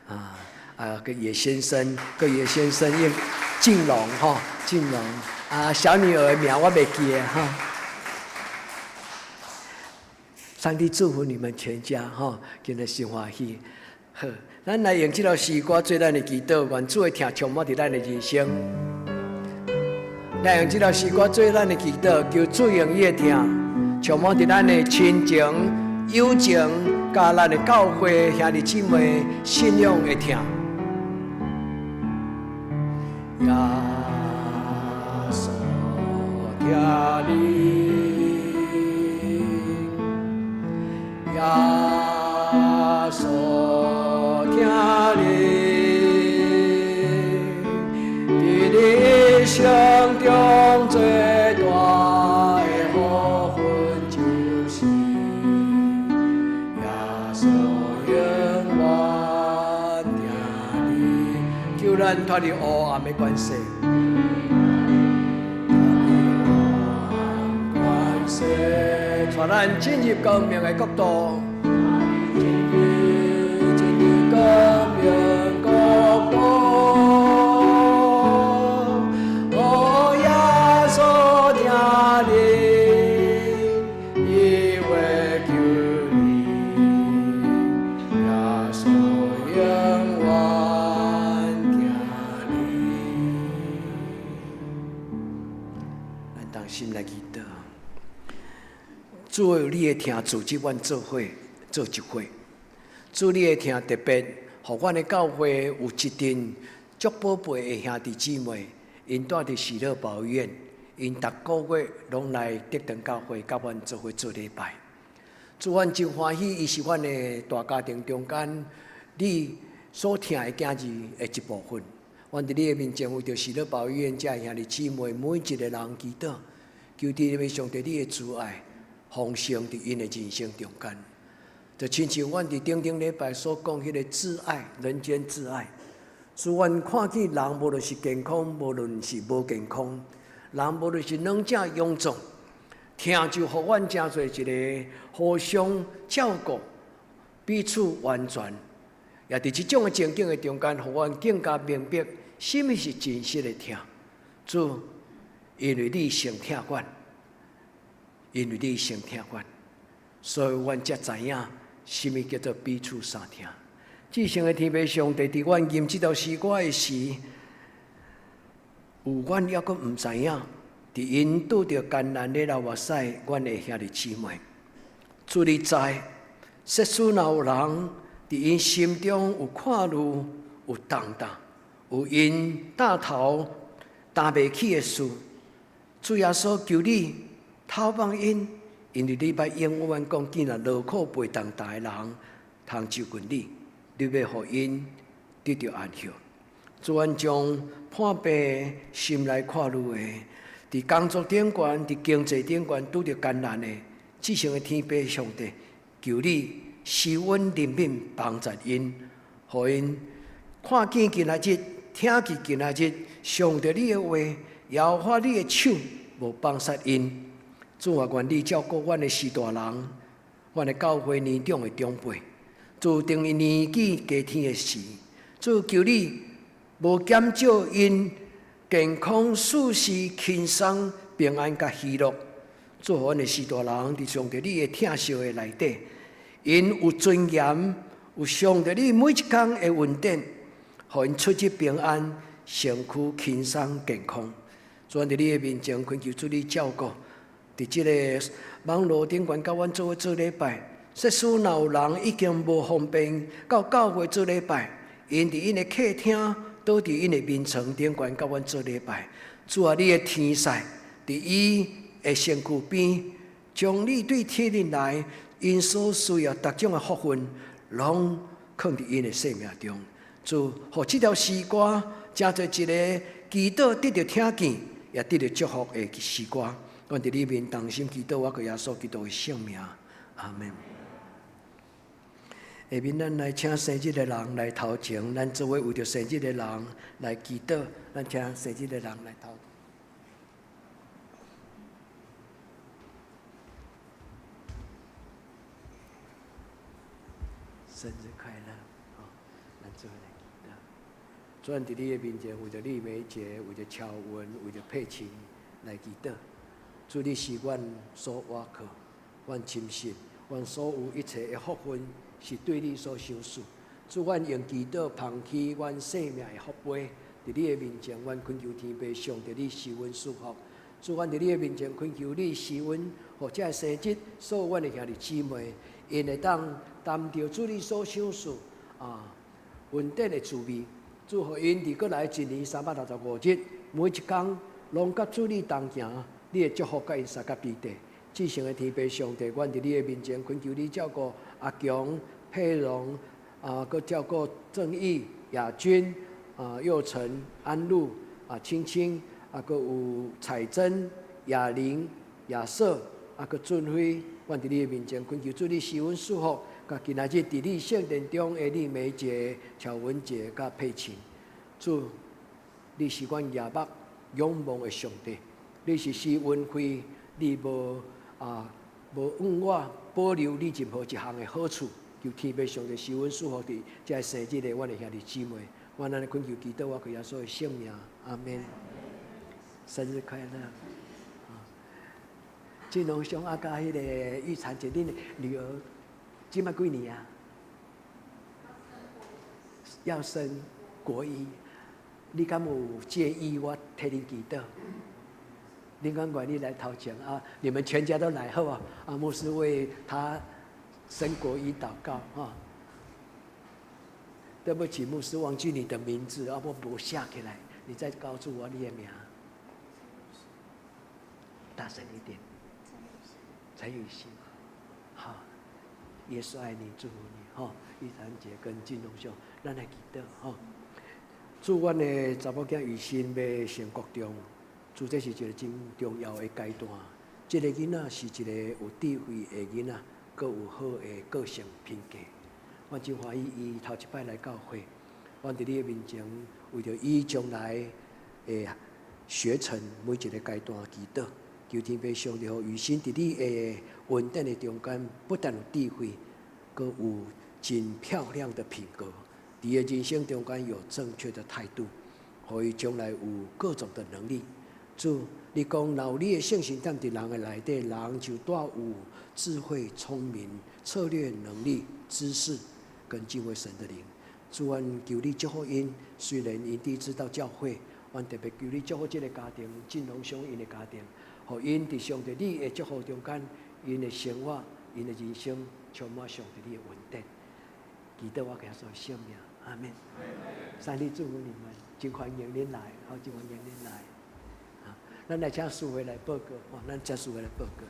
啊啊，佮葉先生，佮葉先生應靜龍吼，靜龍啊，小女兒的名我袂記得哈。上帝祝福你們全家吼，今日真歡喜。好，咱來用這首詩歌做咱的祈禱，願主的疼充滿佇咱的人生。來用這首詩歌做咱的祈禱，求主用伊的疼充滿佇咱的親情、友情，佮咱的教會兄弟姊妹信仰的疼。耶穌疼你，耶穌咱脫離黑暗的權勢。權勢，帶咱進入光明的國度。進入進入光明國度。哦，耶穌疼你，伊會救你，耶穌永遠疼你。咱同心來祈禱。主啊，你的疼組織阮做伙做一伙。主你的疼特別，予阮的教會有一陣足寶貝的兄弟姊妹，𪜶蹛佇喜樂保醫院，𪜶逐個月攏來德堂教會，佮阮做伙做禮拜。主，阮真歡喜，伊是阮的大家庭中間，你所疼的囝兒的一部分。阮佇你的面前，為著喜樂保醫院遮兄弟姊妹每一個人祈禱，求天父上帝你的慈愛豐盛佇𪜶的人生中間。就親像阮佇頂頂禮拜所講彼個摯愛，人間摯愛。主，阮看見人無論是健康，無論是無健康，人無論是軟正臃腫，疼就予阮成做一個互相照顧、彼此完全。也佇這種的情景的中間，予阮更加明白，啥物是真實的疼。主，因為你先疼阮，因為你先疼阮，所以阮才知影啥物叫做彼此相疼。至聖的天父上帝，佇阮吟這條詩歌的時，有阮猶閣毋知影，佇𪜶拄著艱難的流目屎，阮的兄弟姊妹，主你知，設使若有人佇𪜶心中有看慮、有重擔、有𪜶擔頭擔袂起的事，主耶穌求你透放𪜶，因為你捌應阮講，見若勞苦背重擔的人，通就近你，你欲予𪜶得著安息。主，阮將破病、心內看慮的，佇工作頂懸、佇經濟頂懸拄著艱難的，至聖的天父上帝，求你施恩憐憫幫助𪜶，予𪜶看見今仔日，聽見今仔日，上帝你的話，耶和華你的手無放殺𪜶。主啊，願你照顧阮的序大人，阮的教會年長的長輩，主當𪜶年紀加添的時，主求你無減少𪜶健康、事事輕鬆、平安佮喜樂。主予阮的序大人佇上帝你的疼惜的內底，𪜶有尊嚴，有上帝你每一工的恩典，予𪜶出入平安，身軀輕鬆健康。主，佇你的面前懇求主你照顧，佇這个網路頂懸佮阮做伙做禮拜。設使若有人已經無方便到教會做禮拜，𪜶佇𪜶的客廳，倒佇𪜶的眠床頂懸佮阮做禮拜。主啊，你的天使佇伊的身軀邊，將你對天日來𪜶所需要逐種的福分，攏囥佇𪜶的生命中。主，予這條詩歌成做一个祈禱得著聽見，也得著祝福的詩歌。阮佇你面同心祈禱，我閣耶穌基督的聖名，阿門。下面咱來請生日的人來頭前，咱做伙為著生日的人來祈禱。咱請生日的人來頭。生日快樂！哦，咱做伙來祈禱。主，阮佇你的面前，為著麗梅姐，為著喬文，為著佩琴來祈禱。主，你是阮所倚靠，阮深信，阮所有一切的福分是對你所賞賜。主，阮用祈禱捧起阮生命的福杯，佇你的面前，阮懇求天父上帝你施恩賜福。主，阮佇你的面前懇求你施恩，予這个生日所有阮的兄弟姊妹，𪜶會當擔著主你所賞賜啊恩典的滋味。主，予𪜶佇閣來一年365日，每一工攏佮主你同行，你的祝福佮𪜶相佮彼得。至聖的天父上帝，阮佇你的面前懇求你照顧阿強、佩蓉，啊，閣照顧正義、雅君、啊，佑成、安露、啊，青青，啊，閣有彩珍、雅玲、亞瑟，啊，閣俊輝，阮佇你的面前懇求主你施恩賜福，佮今仔日佇你聖殿中的麗梅姐、喬文姐佮佩琴，主，你是阮仰目仰望的上帝，你是施恩惠，你無啊無向我保留你任何一項的好處。求天父上帝施恩賜福佇這个生日的阮的兄弟姊妹，阮按呢懇求祈禱，我靠耶穌的聖名，阿們。生日快樂！啊，金龍兄啊，佮彼個玉嬋姐，恁的女兒這擺幾年啊？要升國一，你敢有介意我替恁祈禱？恁敢願意來頭前啊？你們全家都來好無？啊，牧師為他升國一禱告哈。對不起，牧師忘記你的名字，啊，我無寫起來，你再告訴我你的名。大聲一點。陳雨欣。好，耶穌愛你，祝福你，哈！玉嬋姐跟金龍兄，咱來祈禱，哈！主，阮的查某囝雨欣欲升國中，主這是一個真重要的階段。這個囡仔是一個有智慧的囡仔，閣有好的個性品格。阮真歡喜伊頭一擺來教會，阮佇你的面前為著伊將來的學程每一個階段祈禱，求天父上帝予雨欣佇你的恩典的中間，不但有智慧，閣有真漂亮的品格，佇伊人生中間有正確的態度，予伊將來有各種的能力。主，你講若有你的聖神踮佇人的內底，人就帶有智慧、聰明、策略能力、知識跟敬畏神的靈。主，阮求你祝福𪜶，雖然𪜶第一次到教會，阮特別求你祝福這个家庭，進龍兄𪜶的家庭，予𪜶佇上帝你的祝福中間，𪜶的生活、𪜶的人生充滿上帝你的恩典。祈禱我耶穌的聖名，阿們。上帝祝福你們，真歡迎恁來，好，真歡迎恁來。咱來請司會來報告，吼，咱請司會來報告。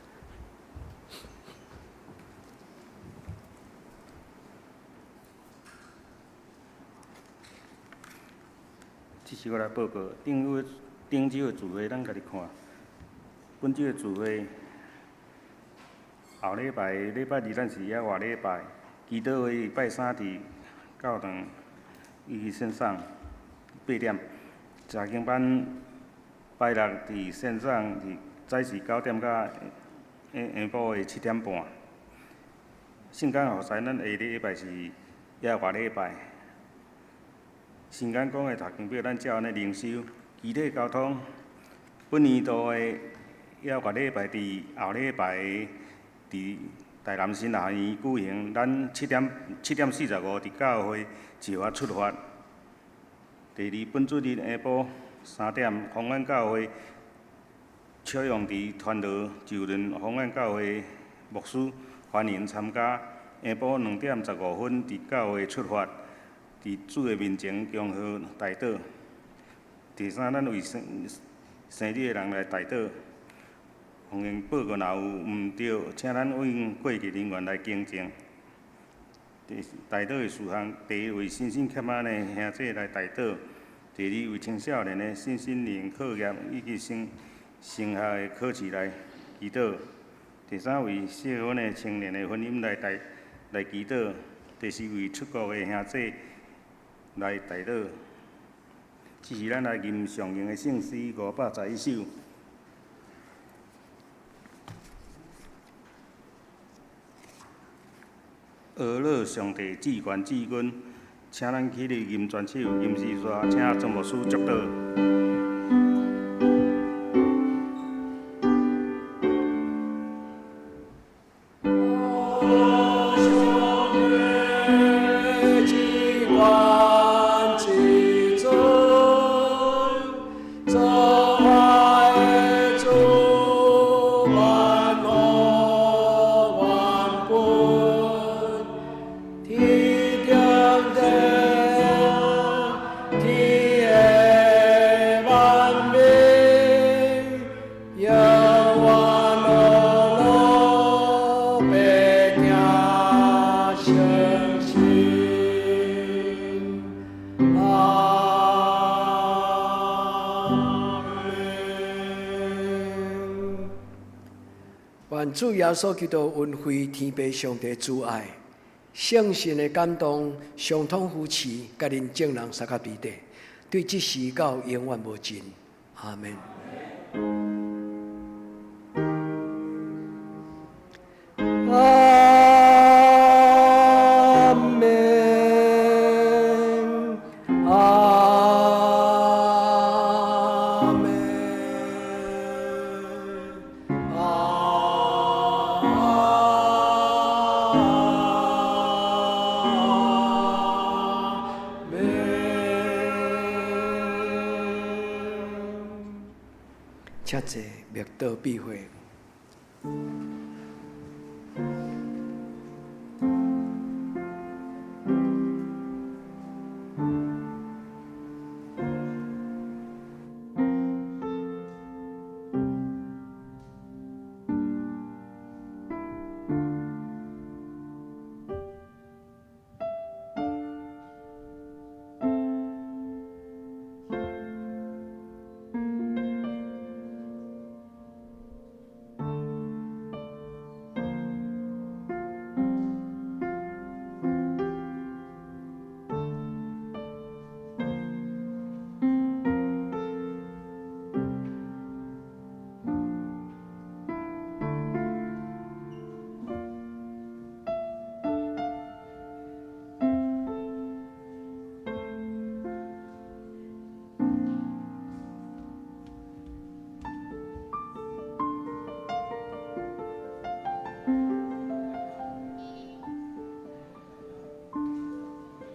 這是我來報告，頂月頂週的聚會，咱家己看。本週的聚會，後禮拜禮拜二咱是野外禮拜，祈禱會拜三佇教堂伊佇線上8點，查經班拜六佇線上佇早時9點到下下晡的7點半。聖工服侍咱下禮拜是野外禮拜。新港講的讀經表，咱照按呢靈修，肢體交通。本年度的野外禮拜佇後禮拜佇台南新學院舉行，咱7點7點45佇教會集合出發。第二，本主日下晡3點，豐安教會邱永迪傳道就任豐安教會牧師，歡迎參加。下晡2點15分佇教會出發。佇主的面前恭賀代禱。第三，咱為生生日的人來代禱。歡迎報告若有毋對，請咱揾過去人員來更正。第代禱的事項，第一為身心欠安的兄弟來代禱；第二為青少年的身心靈課業以及升升學的考試來祈禱；第三為適婚的青年的婚姻來代來祈禱；第四為出國的兄弟來代禱。這是咱來吟上用的聖詩511首。阿樂上帝至懸至尊，請咱起立吟全首吟詩煞，請莊牧師祝禱。願主耶穌基督恩惠、天父上帝慈愛、聖神的感動、相通扶持，佮恁眾人相佮佇底。對這時到永遠無盡。阿門。阿門。阿門。阿門。請坐，默禱閉會。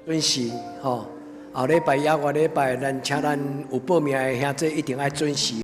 準時吼，後禮拜抑外禮拜，咱請咱有報名的兄弟一定愛準時。